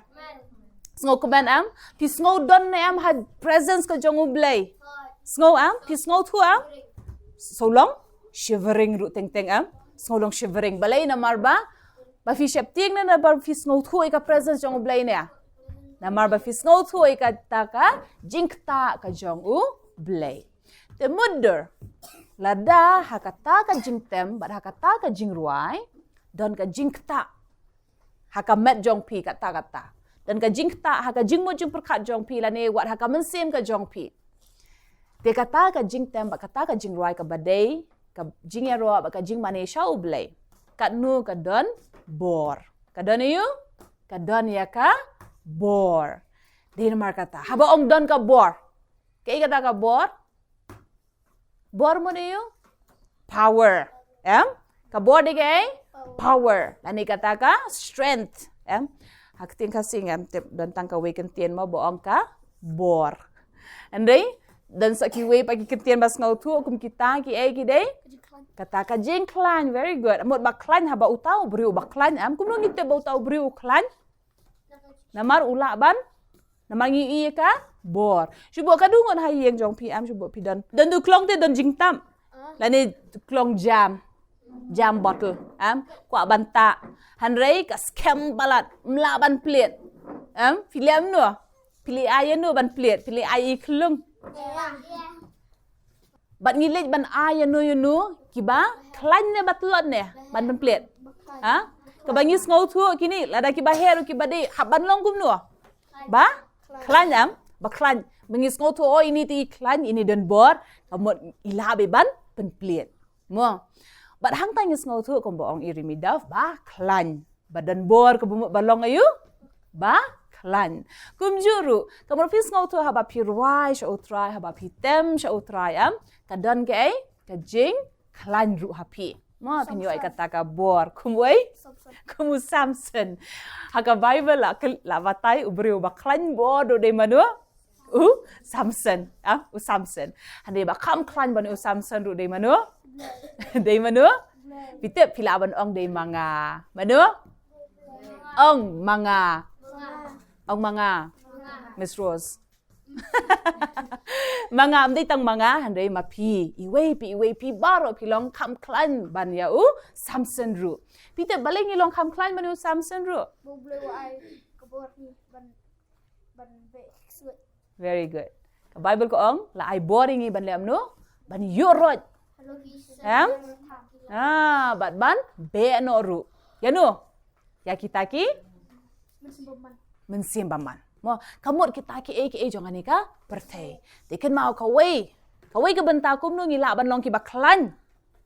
Sngewkmen em, phi sngew don ne em ha presence ka jong U Blei? Sngew em, phi sngewthuh em? Sngewlong shivering ruh teng teng em. Sngewlong shivering. Balei? Namar ba, ba phi sheptieng ne, namar ba phi sngewthuh ïa ka presence jong U Blei ne? Namar ba phi sngewthuh ïa kata ka jingktah ka jong U Blei. Te mutdur, lada ha kata ka jingtem bad ha kata ka jingrwai don ka jingktah ha ka met jong phi katta katta, don ka jingktah ha ka jingmut jingpyrkhat jong phi lane wat ha ka mynsiem ka jong phi. Te kata ka jingtem bad kata ka jingrwai kaba dei ka jingïaroh bad ka jingmane sha U Blei. Katno? Ka don bor. Ka don aïu? Ka don ïa ka bor. Dei namar kata haba ong don ka bor, kaei kata ka bor? Bor mut aïu? Power. Em? Ka bor dei kaei? Power. Lane kata ka strength. Em? Ha ka ktien Khasi ngam tip, don tang kawei ka ktien mo ba ong ka bor. Hynrei don sa kiwei pat ki ktien ba sngewthuh kum kita, kiei ki dei? Kata ka jingkhlaiñ. Very good. Mut ba khlaiñ, haba uta u briew ba khlaiñ, em, kumno ngi tip ba uta u briew u khlaiñ? Namar u lah ban, namar ngi ïohi ïa ka bor. Shu buh ka dei ngut ha ïing jong phi, em, shu buh phi don, don tu klong te don jingtap. Lane klong jam, jam bottle, em, kwah ban tah. Hynrei ka skhem palat, ym lah ban plied. Em, phi leh kumno? Phi leit ai ïano ban plied? Phi leit ai i khlung. Bad ngi leit ban ai ïano ïano kiba khlaiñ ne ba tlot ne ban pynplied? Ha? Kaba ngi sngewthuh kine, lada kiba heh ruh kiba dei, hap ban long kumno? Ba khlaiñ, em, ba khlaiñ. Ba ngi sngewthuh, o, ine te i khlaiñ, ine don bor, ka mut i lah beit ban pynplied. Mo. Bad hangta ngi sngewthuh kumba ong i Rimi Dove, ba khlaiñ. Ba don bor ka bym, ba long aïu? Ba khlaiñ. Kumjuh ruh, ka mut phi sngewthuh haba phi rwai sha U Trai, haba phi tem sha U Trai, em, ka don kaei? Ka jingkhlaiñ ruh ha phi. Mo, phin ïoh ïa kata ka bor. Kum uei? Kum u Samson. Ha ka Bible la, la batai u briew ba khlaiñ bor ruh dei mano? U Samson, ah, u Samson. Hynrei ba kham khlaiñ ban u Samson ruh dei mano? Dei mano? Phi tip, phi lah ban ong dei ma nga. Mano? Ong ma nga. Ong ma nga. Miss Rose. Ma nga, ym dei tang ma nga, hynrei ma phi. Iwei pa iwei phi baroh phi long kham khlaiñ ban ïa u Samson ruh. Phi tip balei ngi long kham khlaiñ ban ïa u Samson ruh? Ba U Blei u ai ka bor hi ban ban beh suit. Very good. Ka Bible ka ong, la ai bor ïa ngi ban leh kumno? Ban ïuh roit. Em? Ah, bad ban beh noh ruh. Ïano? Ïa kita ki mynsiem bymman. Mo, ka mut kita kiei kiei jong kane ka pyrthei. Te kynmaw kawei, kawei ka bynta kumno ngi lah ban long kiba khlaiñ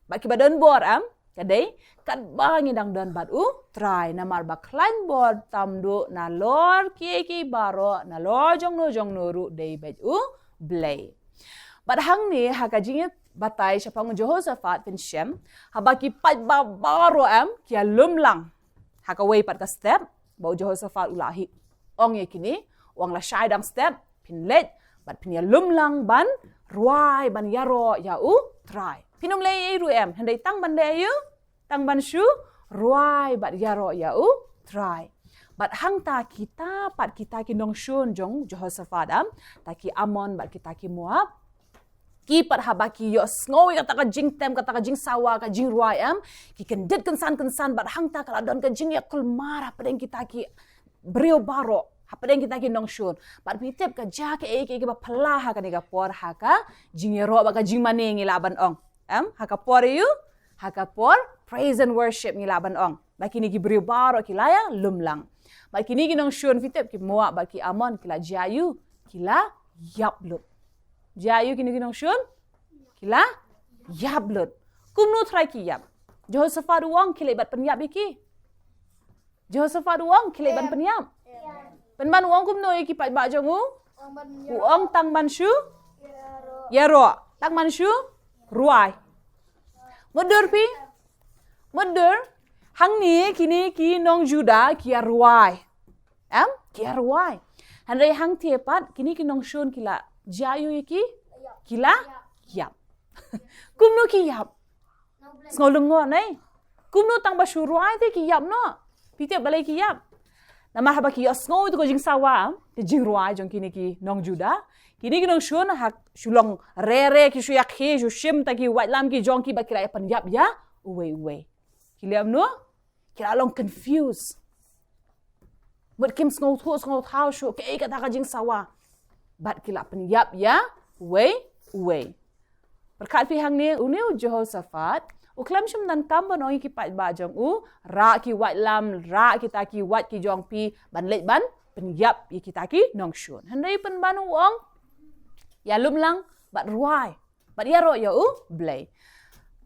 bad kiba don bor, em? Ka dei katba ngi dang don bad U Trai, namar ba khlaiñ bor tam duh nalor kiei kiei baroh, nalor jongno jongno ruh dei beit U Blei. Bad hangne ha ka jingïabatai shaphang u Jehoshaphat, phin shem, haba ki paidbah baroh, em, ki ïalum lang ha kawei pat ka step, ba u Jehoshaphat u la hi ong ïa kine, u ong lashai dang step phin leit bad phin ïalum lang ban rwai, ban ïaroh ïa U Trai. Phin ym leh ei ei ruh, em, hynrei tang ban leh aïu? Tang ban shu rwai bad ïaroh ïa U Trai. Bad hangta kita pat, kita ki nongshun jong Jehoshaphat, em, ta ki Ammon bad kita ki Moab, ki pat haba ki ïohsngew ïa kata ka jingtem, kata ka jingsawa, ka jingrwai, em, ki kyndit kynsan kynsan, bad hangta ka la don ka jingïakulmar hapdeng kita ki briew baroh, hapdeng kita ki nongshun. Bad phi tip ka jia kaei kaei kaba phylla ha kane ka por, ha ka jingïaroh bad ka jingmane, ngi lah ban ong, em, ha ka por aïu? Ha ka por praise and worship, ngi lah ban ong. Bad kine ki briew baroh ki la ïalum lang. Bad kine ki nongshun, phi tip, ki Moab bad ki Ammon, ki la jia aïu? Ki la ïap lut. Jia aïu kine ki nongshun? Ki la ïap lut. Kumno U Trai ki ïap? Jehoshaphat u ong, khie leit bad pynïap ïa ki. Jehoshaphat u ong, khie leit ban pynïap. Pynban u ong kumno ïa ki paidbah jong u? U ong tang ban shu ïaroh, tang ban shu rwai. Mutdur phi? Mutdur, hangne kine ki nong Judah ki ïarwai. Em? Ki ïarwai. Hynrei hangthie pat kine ki nongshun ki la jia aïu ïa ki? Ki la ïap. Kumno ki ïap? Sngew lyngngoh ne? Kumno tang ba shu rwai te ki ïap noh? Phi tip balei ki ïap? Namar haba ki ïohsngew ïa ka jingsawa, ka jingrwai jong kine ki nong Judah, kine ki nongshun ha shu long rere, ki shu ïakhih, shu shim ïa ki waitlam ki jong ki bad ki la pynïap ïa uwei uwei. Ki leh kumno? Ki la long confused. Mut kim sngewthuh sngewthaw shuh kaei kata ka jingsawa. Bad ki la pynïap ïa uwei uwei. Pyrkhat phi hangne, une u Jehoshaphat u khlem shym donkam ban ong ïa ki paidbah jong u, rah ki waitlam, rah kita ki wait ki jong phi ban leit ban pynïap ïa kita ki nongshun. Hynrei pynban u ong, ïalum lang bad rwai, bad ïaroh ïa U Blei.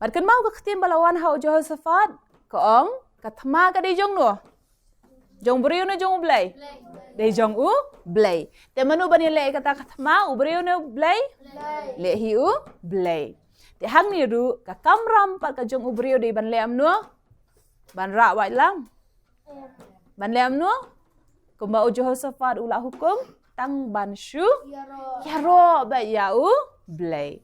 Bad kynmaw ka ktien ba la wan ha u Jehoshaphat, ka ong, ka thma ka dei jong no? Jong u briew ne jong U Blei? Dei jong U Blei. Te mano ban ïaleh kata ka thma, u briew ne U Blei? Leh hi U Blei. Te hangne ruh ka kamram pat ka jong u briew dei ban leh kumno? Ban rah waitlam. Ban leh kumno? Kumba u Jehoshaphat u la hukum, tang ban shu ïaroh bad ïa U Blei.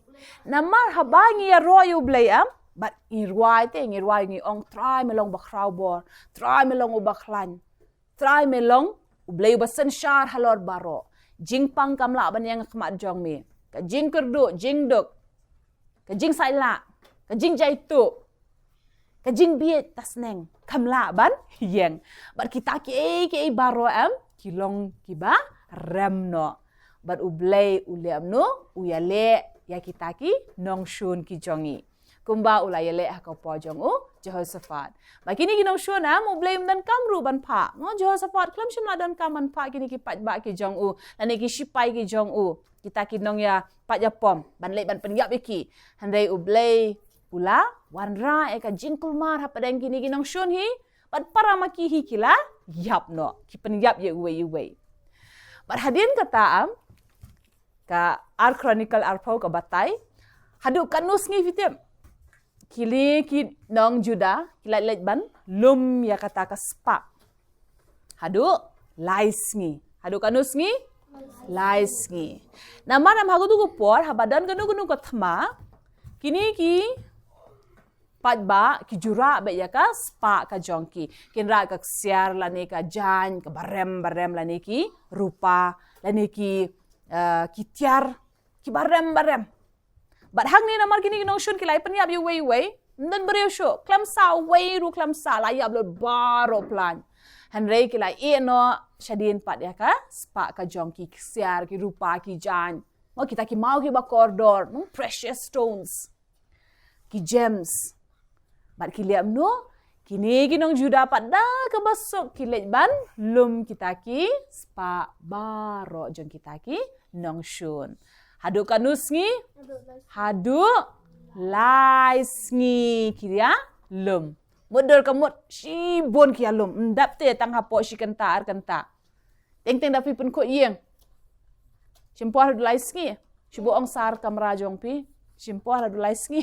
Namar haba ngi ïaroh ïa U Blei em, bad ngi rwai te, ngi rwai ngi ong, Trai me long ba khraw bor, Trai me long uba khlaiñ, Trai me long U Blei uba synshar halor baroh. Jingpang kam lah ban ïeng ha khmat jong me. Ka jingkyrduh, jingduk, ka jingsaitlah, ka jingjaituh, ka jingbieit ta sneng kam lah ban ïeng. Bad kita kiei kiei baroh em, ki long kiba rem noh. Bad U Blei u leh kumno? U ïaleh ïa kita ki nongshun ki jong ngi, kumba u la ïaleh ha ka por jong u Jehoshaphat. Bad kine ki nongshun em, U Blei um donkam ruh ban phah. Mo, Jehoshaphat khlem shym la donkam ban phah kine ki paidbah ki jong u, lane ki shipai ki jong u, kita ki nongïapait ïapom, ban leit ban pynïap ïa ki. Hynrei U Blei u la wanrah ïa ka jingkulmar hapdeng kine ki nongshun hi, bad para ma ki hi ki la ïap noh, ki pynïap ïa uwei uwei. Bad hadien kata em, ka Ar Chronicle arphew ka batai, haduh katno sngi phi tip? Kine ki nong Judah ki la leit ban lum ïa kata ka spah. Haduh lai sngi. Haduh katno sngi? Lai sngi. Namar em ha katu ka por, haba don kano kano ka thma, kine ki paidbah ki ju rah beit ïa ka spah ka jong ki. Kin rah ka ksiar lane ka jaiñ kaba rem ba rem lane ki rupa lane ki, eh, ki tiar kiba rem ba rem. Bad hangne namar kine ki nongshun ki la ïa pynïap ïa uwei uwei, ym don briew shuh, khlem sa uwei ruh khlem sa, la ïap lut baroh plan. Hynrei ki la ïeh noh shadien pat ïa ka spah ka jong ki, ki ksiar, ki rupa, ki jaiñ. Mo, kita ki maw kiba kordor, mo, precious stones, ki gems. Bad ki leh kumno? Kine ki nong Judah pat da kaba suk ki leit ban lum kita ki spah baroh jong kita ki nongshun. Haduh katno sngi? Haduh lai sngi ki ïa lum. Mut dur ka mut shibun ki ïa lum. Ym dap te tang hapoh shi kynta ar kynta. Teng teng da phi pynkhuid ïing. Shim por haduh lai sngi. Shu buh ong sar kamra jong phi. Shim por haduh lai sngi.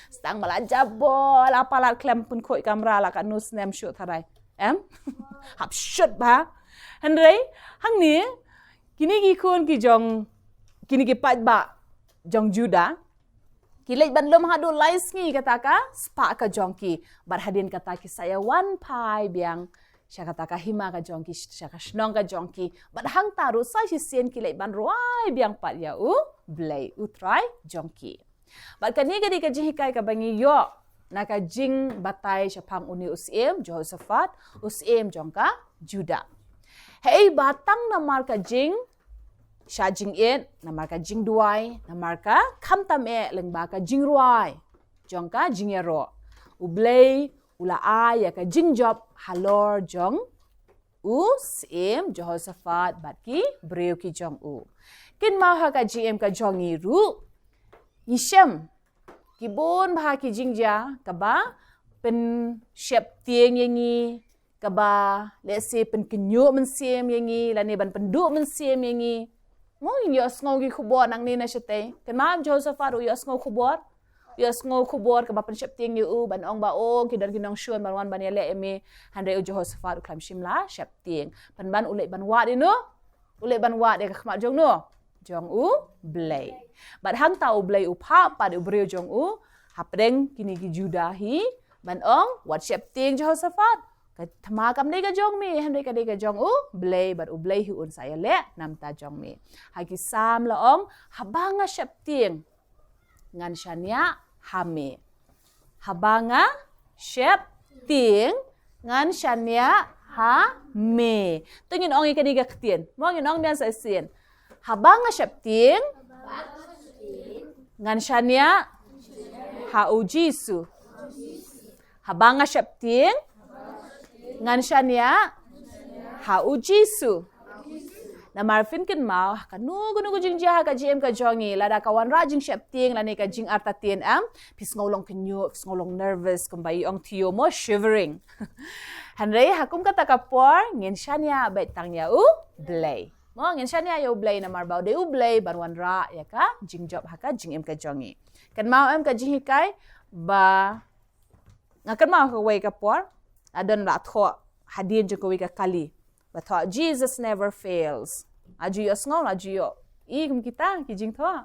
Sdang ba la jabor, la palat khlem pynkhuid kamra la katno snem shuh tharai. Em? Hap shut bha. Hynrei hangne, kine ki khun ki jong, kine ki paidbah jong Judah ki leit ban lum haduh lai sngi kata ka spah ka jong ki. Bad hadien kata ki sa ïa wan phai biang sha kata ka hima ka jong ki, sha ka shnong ka jong ki. Bad hangta ruh sa shisien ki leit ban rwai biang pat ïa U Blei, U Trai jong ki. Bad kane ka dei ka jinghikai kaba ngi ïoh na ka jingbatai shaphang une u syiem Jehoshaphat, u syiem jong ka Judah. Hei ba tang namar ka jing sha jingit, namar ka jingduwai, namar ka khamtam eh lyngba ka jingrwai jong ka jingïaroh, U Blei u la ai ïa ka jingjop halor jong u syiem Jehoshaphat bad ki briew ki jong u. Kynmaw ha ka jingim ka jong ngi ruh, ngi shem ki bun bha ki jingjia kaba pynsheptieng ïa ngi, kaba lehse pynkynñiuh mynsiem ïa ngi, lane ban pynduh mynsiem ïa ngi. Mo, ngi ïohsngew ki khubor nangne na shatei. Kynmaw em Jehoshaphat u ïohsngew khubor? U ïohsngew khubor kaba pynsheptieng ïa u, ban ong ba, oh, ki don ki nongshun ban wan ban ïaleh ïa me. Hynrei u Jehoshaphat u khlem shym la sheptieng. Pynban u leit ban wad ïa no? U leit ban wad ïa ka khmat jong no? jong U Blei. Bad hangta U Blei u phah pat ïa u briew jong u hapdeng kine ki Juda hi, ban ong, wat sheptieng Jehoshaphat. Ka thma kam dei ka jong me, hynrei ka dei ka jong U Blei, bad U Blei hi un sa ïaleh namar jong me. Ha ki Salm la ong, haba nga sheptieng, ngan shaniah ha me. Haba nga sheptieng, ngan shaniah ha me. To ngin ong ïa kane ka ktien. Mo, ngin ong biang sa shisien. Haba nga sheptieng, ngan shaniah ha U Jisu. Haba nga sheptieng, ngan shaniah ha U Jisu. Namar phin kynmaw, ha kano kano ka jingjia ha ka jingim ka jong ngi, lada ka wanrah jingsheptieng lane ka jingartatien, em, phi sngew long kynñiuh, phi sngew long nervous, kumba i ong Theo mo, shivering. Hynrei ha kum kata ka por ngin shaniah beit tang ïa U Blei. Mo, ngin shaniah ïa U Blei namar ba u dei U Blei ban wanrah ïa ka jingjop ha ka jingim ka jong ngi. Kynmaw, em, ka jinghikai ba nga kynmaw ha kawei ka por, la don, la thoh hadien jong kawei ka kali ba thoh, "Jesus never fails." La ju ïohsngew, la ju ïohi kum kita ki jingthoh?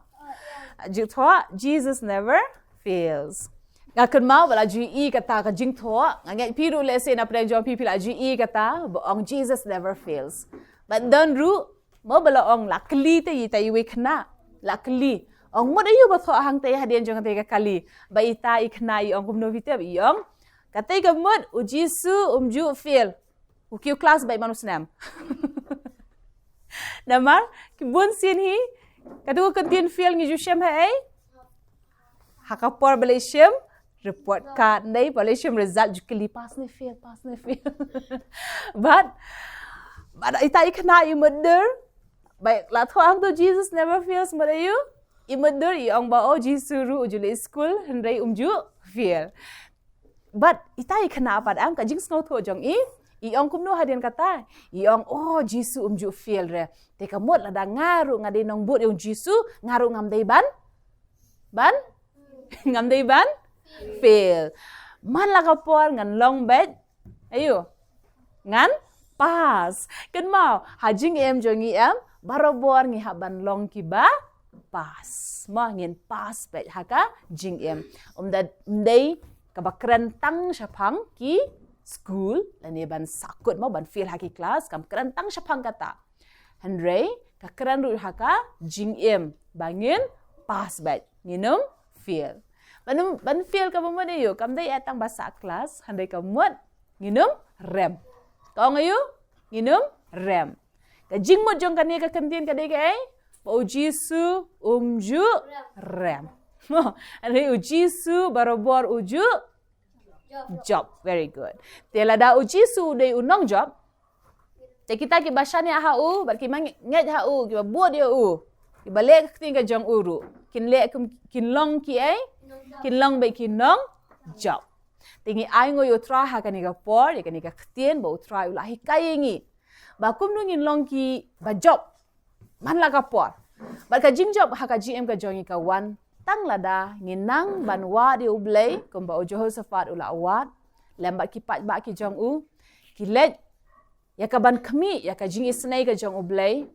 La ju thoh, "Jesus never fails." Nga kynmaw ba la ju ïohi kata ka jingthoh, nga ngeit phi ruh lehse na pdeng jong phi phi la ju ïohi kata ba ong, "Jesus never fails." Bad don ruh, mo, ba la ong, la kylli te ïa ita iwei i khynnah. La kylli, ong, "Mut aïu ba thoh hangta hadien jong kata ka kali?" Bad ita i khynnah i ong kumno phi tip? I ong, "Kata ka mut U Jisu um ju fail. U kiew klas beit man u snem." Namar ki bun sien hi, kata ka ktien fail ngi ju shem haei? Ha ka por ba la shim report card, ne ba la shim result, ju kylli, "Pass ne fail, pass ne fail?" Bad, bad ita i khynnah i mutdur, ba la thoh hangto, "Jesus never fails," mut aïu? I mutdur i ong ba, "Oh, Jisu ruh u ju leit skul hynrei um ju fail." Bad ita i khynnah pat, em, ka jingsngewthuh jong i, i ong kumno hadien kata? I ong, "Oh, Jisu um ju fail re. Te ka mut lada nga ruh nga dei nongbud ïa U Jisu, nga ruh ngam dei ban, ban, ngam dei ban fail. Man la ka por ngan long beit, aïu, ngan pass." Kynmaw, ha jingim jong ngi, em, barabor ngi hap ban long kiba pass. Mo, ngin pass beit ha ka jingim. Um da, um dei kaba kren tang shaphang ki skul lane ban sahkut, mo, ban fail ha ki klas, kam kren tang shaphang kata. Hynrei ka kren ruh ha ka jingim ba ngin pass beit, ngin ym fail. Ban ym, ban fail kaba mut aïu? Kam dei eh tang ba sah klas, hynrei ka mut ngin ym rem. Ka ong aïu? Ngin ym rem. Ka jingmut jong kane ka ktien ka dei kaei? Ba U Jisu um ju rem. Hynrei U Jisu barabor u ju jop. Very good. Te lada U Jisu u dei u nongjop, te kita kiba shaniah ha u bad kiba ngeit ha u, kiba bud ïa u, kiba leh ka ktien ka jong u ruh, kin leh kum, kin long kiei? Kin long beit ki nongjop. Te ngi ainguh ïa U Trai ha kane ka por ïa kane ka ktien ba U Trai u la hikai ïa ngi ba kumno ngin long kiba jop man la ka por. Bad ka jingjop ha ka jingim ka jong ngi ka wan tang lada ngi nang ban wad ïa U Blei kumba u Jehoshaphat u la wad lem bad ki paidbah ki jong u, ki leit ïa ka ban khmih ïa ka jingisynei ka jong U Blei,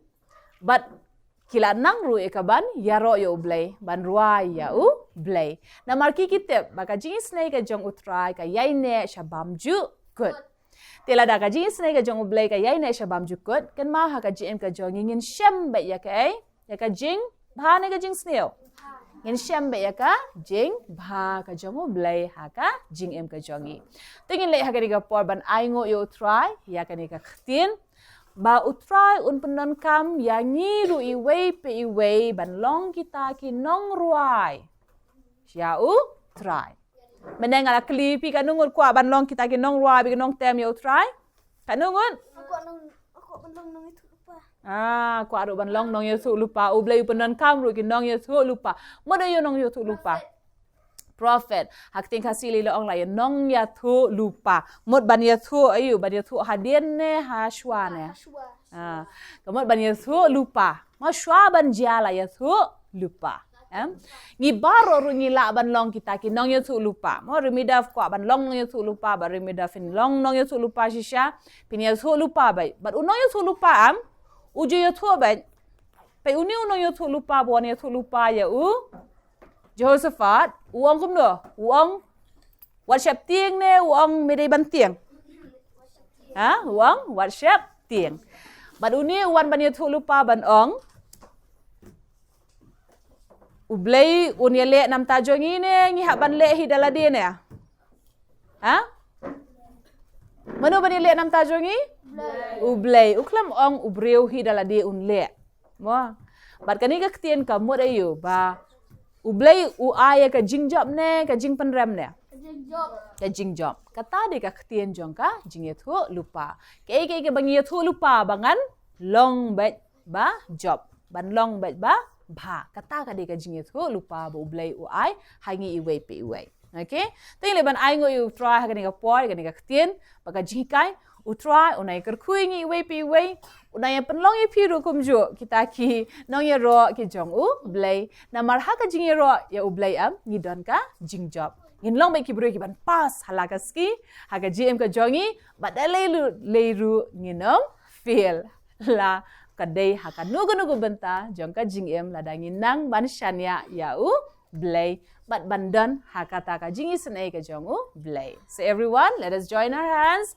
bad ki la nang ruh ïa ka ban ïaroh ïa U Blei, ban rwai ïa U Blei. Namar ki, ki tip ba ka jingisynei ka jong U Trai ka ïaineh sha bymjukut. Te lada ka jingisynei ka jong U Blei ka ïaineh sha bymjukut, kynmaw ha ka jingim ka jong ngi ngin shem beit ïa kaei? Ïa ka jingbha ne ka jingsniew? Ngin shem beit ïa ka jingbha ka jong U Blei ha ka jingim ka jong ngi. Te ngin leit ha kane ka por ban ainguh ïa U Trai ïa kane ka ktien ba U Trai un pyndonkam ïa ngi ruh iwei pa iwei ban long kita ki nongrwai ïa U Trai. Mynne nga la kylli phi, katno ngut kwah ban long kita ki nongrwai bad ki nongtem ïa U Trai? Katno ngut? Nga kwah long, nga kwah ban long nongïathuhlypa. Ah, kwah ruh ban long nongïathuhlypa. U Blei u pyndonkam ruh ki nongïathuhlypa. Mut aïu nongïathuhlypa? Prophet. Ha ka ktien Khasi lei la ong la ïa nongïathuhlypa. Mut ban ïathuh aïu? Ban ïathuh hadien ne ha shuwa ne? Ha shuwa. Ah, ka mut ban ïathuhlypa. Mo, shuwa ban jia la ïathuhlypa. Em? Ngi baroh ruh ngi lah ban long kita ki nongïathuhlypa. Mo, Remi Dove kwah ban long nongïathuhlypa, bad Remi Dove phin long nongïathuhlypa shisha, phin ïathuhlypa beit. Bad u nongïathuhlypa, em, u ju ïathuh beit Peit une u nongïathuhlypa ba wan ïathuhlypa ïa u Jehoshaphat, u ong kumno? U ong, wat sheptieng ne u ong me dei ban tieng? Ha? U ong, wat sheptieng. Bad une u wan ban ïathuhlypa ban ong, U Blei un ïaleh namar jong ngi ne ngi hap ban leh hi da lade ne? Ha? Mano ban ïaleh namar jong ngi? U Blei. U khlem ong u briew hi da lade un leh. Mo. Bad kane ka ktien ka mut aïu ba U Blei u ai ïa ka jingjop ne ka jingpynrem ne? Ka jingjop. Kata dei ka ktien jong ka jingïathuhlypa. Kaei kaei kaba ngi ïathuhlypa ba ngan long beit ba jop, ban long beit ba bha. Kata ka dei ka jingïathuhlypa ba U Blei u ai ha ngi iwei pa iwei. Okay? Te ngi leh ban ainguh ïa U Trai ha kane ka por, kane ka ktien, bad ka jinghikai. U Trai un nang ïakyrkhu ïa ngi iwei pa iwei. Un nang ïapynlong ïa phi ruh kumjuh kita ki nongïaroh ki jong U Blei. Namar ha ka jingïaroh ïa U Blei em ngi don ka jingjop. Ngin long beit ki briew kiban pass ha la ka sngi, ha ka jingim ka jong ngi, bad da lei ruh, lei ruh ngin ym fail. La ka dei ha kano kano ka bynta jong ka jingim lada ngi nang ban shaniah ïa U Blei bad ban don ha kata ka jingisynei ka jong U Blei. So everyone, let us join our hands.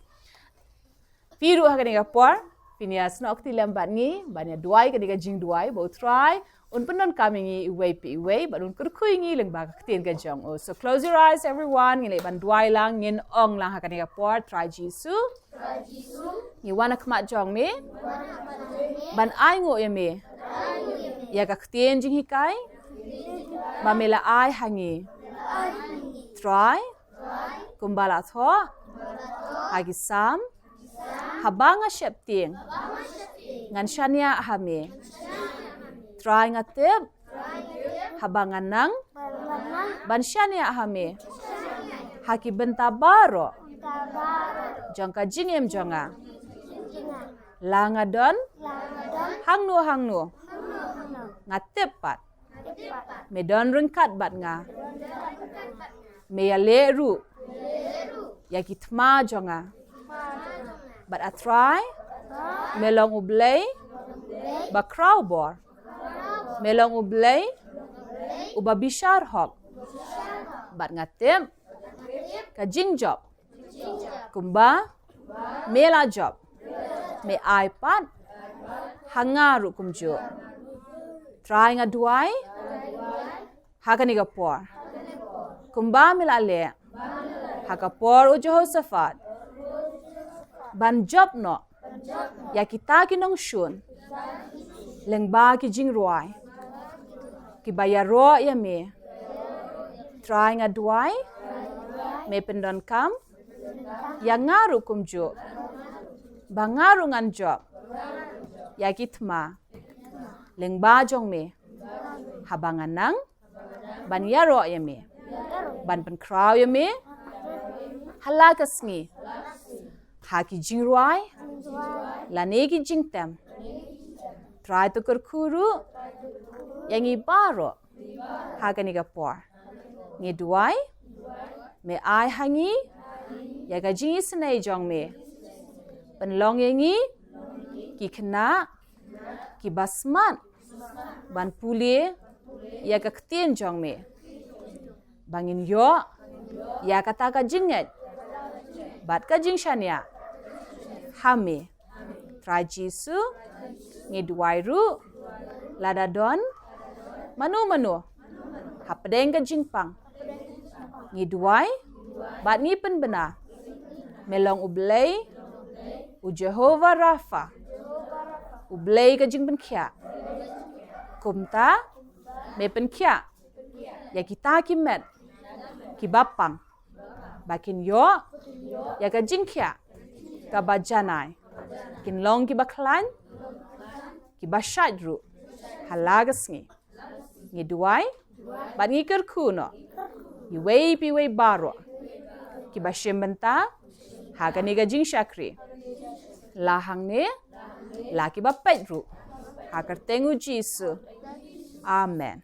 Phi ruh ha kane ka por phin ïasnoh kti lem bad ngi ban ïaduwai kane ka jingduwai ba U Trai un pyndonkam ïa ngi iwei pa iwei bad un kyrkhu ïa ngi lyngba ka ktien ka jong u. So close your eyes everyone, ngin leit ban duwai lang, ngin ong lang ha kane ka por. Trai Jisu, ngi wan ha khmat jong me ban ainguh ïa me ïa ka ktien jinghikai ba me la ai ha ngi. Trai, kumba la thoh ha ki Salm, haba nga sheptieng ngan shaniah ha me. Trai, nga tip haba nga nang ban shaniah ha me ha ki bynta baroh jong ka jingim jong nga. La nga don hangno hangno, nga tip pat me don ryngkat bad nga. Me ïaleh ruh ïa ki thma jong nga. Bad A Trai, me long U Blei ba khraw bor. Me long U Blei uba bishar hok. Bad nga tip ka jingjop kumba me la jop, me ai pat ha nga ruh kumjuh. Trai, nga duwai ha kane ka por, kumba me la leh ha ka por u Jehoshaphat, ban jop noh ïa kita ki nongshun lyngba ki jingrwai kiba ïaroh ïa me. Trai, nga duwai me pyndonkam ïa nga ruh kumjuh ba nga ruh ngan jop ïa ki thma lyngba jong me haba nga nang ban ïaroh ïa me, ban pynkhraw ïa me ha la ka sngi ha ki jingrwai lane ki jingtem. Trai, to kyrkhu ruh ïa ngi baroh ha kane ka por. Ngi duwai me ai ha ngi ïa ka jingisynei jong me. Pynlong ïa ngi ki khynnah kiba smat ban pule ïa ka ktien jong me, ba ngin ïoh ïa kata ka jingngeit bad ka jingshaniah ha me. Trai Jisu, ngi duwai ruh lada don mano mano hapdeng ka jingpang, ngi duwai bad ngi pynbna me long U Blei, u Jehovah Rapha, U Blei ka jingpynkhiah. Kumta me pynkhiah ïa kita ki met kiba pang ba kin ïoh ïa ka jingkhiah kaba janai, kin long kiba khlaiñ, kiba shait ruh ha la ka sngi. Ngi duwai bad ngi kyrkhu noh iwei pa iwei baroh kiba shim bynta ha kane ka jingshakri, la hangne la kiba peit ruh, ha kyrteng u Jisu. Amen.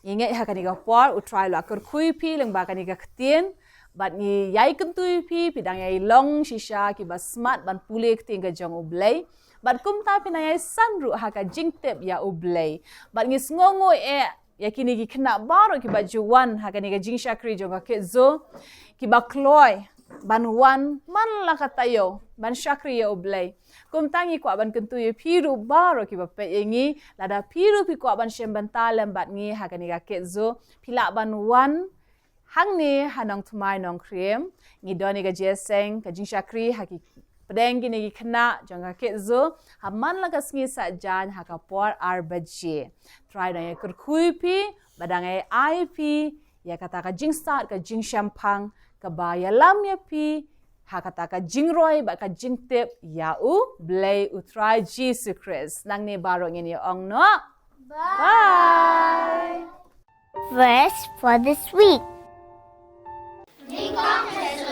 Ngi ngeit ha kane ka por U Trai u la kyrkhu ïa phi lyngba kane ka ktien Bad ngi ïai kyntu ïa phi, phi dang ïai long shisha kiba smat ban pule ktien ka jong U Blei. Bad kumta phi nang ïai san ruh ha ka jingtip ïa U Blei. Bad ngi sngewnguh eh ïa kine ki khynnah baroh kiba ju wan ha kane ka jingshakri jong ka Kids Zoo, kiba kloi ban wan man la ka taïew ban shakri ïa U Blei. Kumta ngi kwah ban kyntu ïa phi ruh baroh kiba peit ïa ngi, lada phi ruh phi kwah ban shem bynta lem bad ngi ha kane ka Kids Zoo, phi lah ban wan hangne ha Nongthymmai Nongkrem. Ngi don ïa ka jingïaseng ka jingshakri ha ki pdeng kine ki khynnah jong ka Kids Zoo ha man la ka sngi Saitjaiñ ha ka por ar baje. Trai dang ïa kyrkhu ïa phi, ba dang ïa ai phi ïa kata ka jingstad, ka jingshemphang, kaba ïalam ïa phi ha kata ka jingroi bad ka jingtip ïa U Blei U Trai Jisu Khrist. Nangne baroh ngin ïa ong noh. Bye. Verse for this week. Nyngkong ka Jisu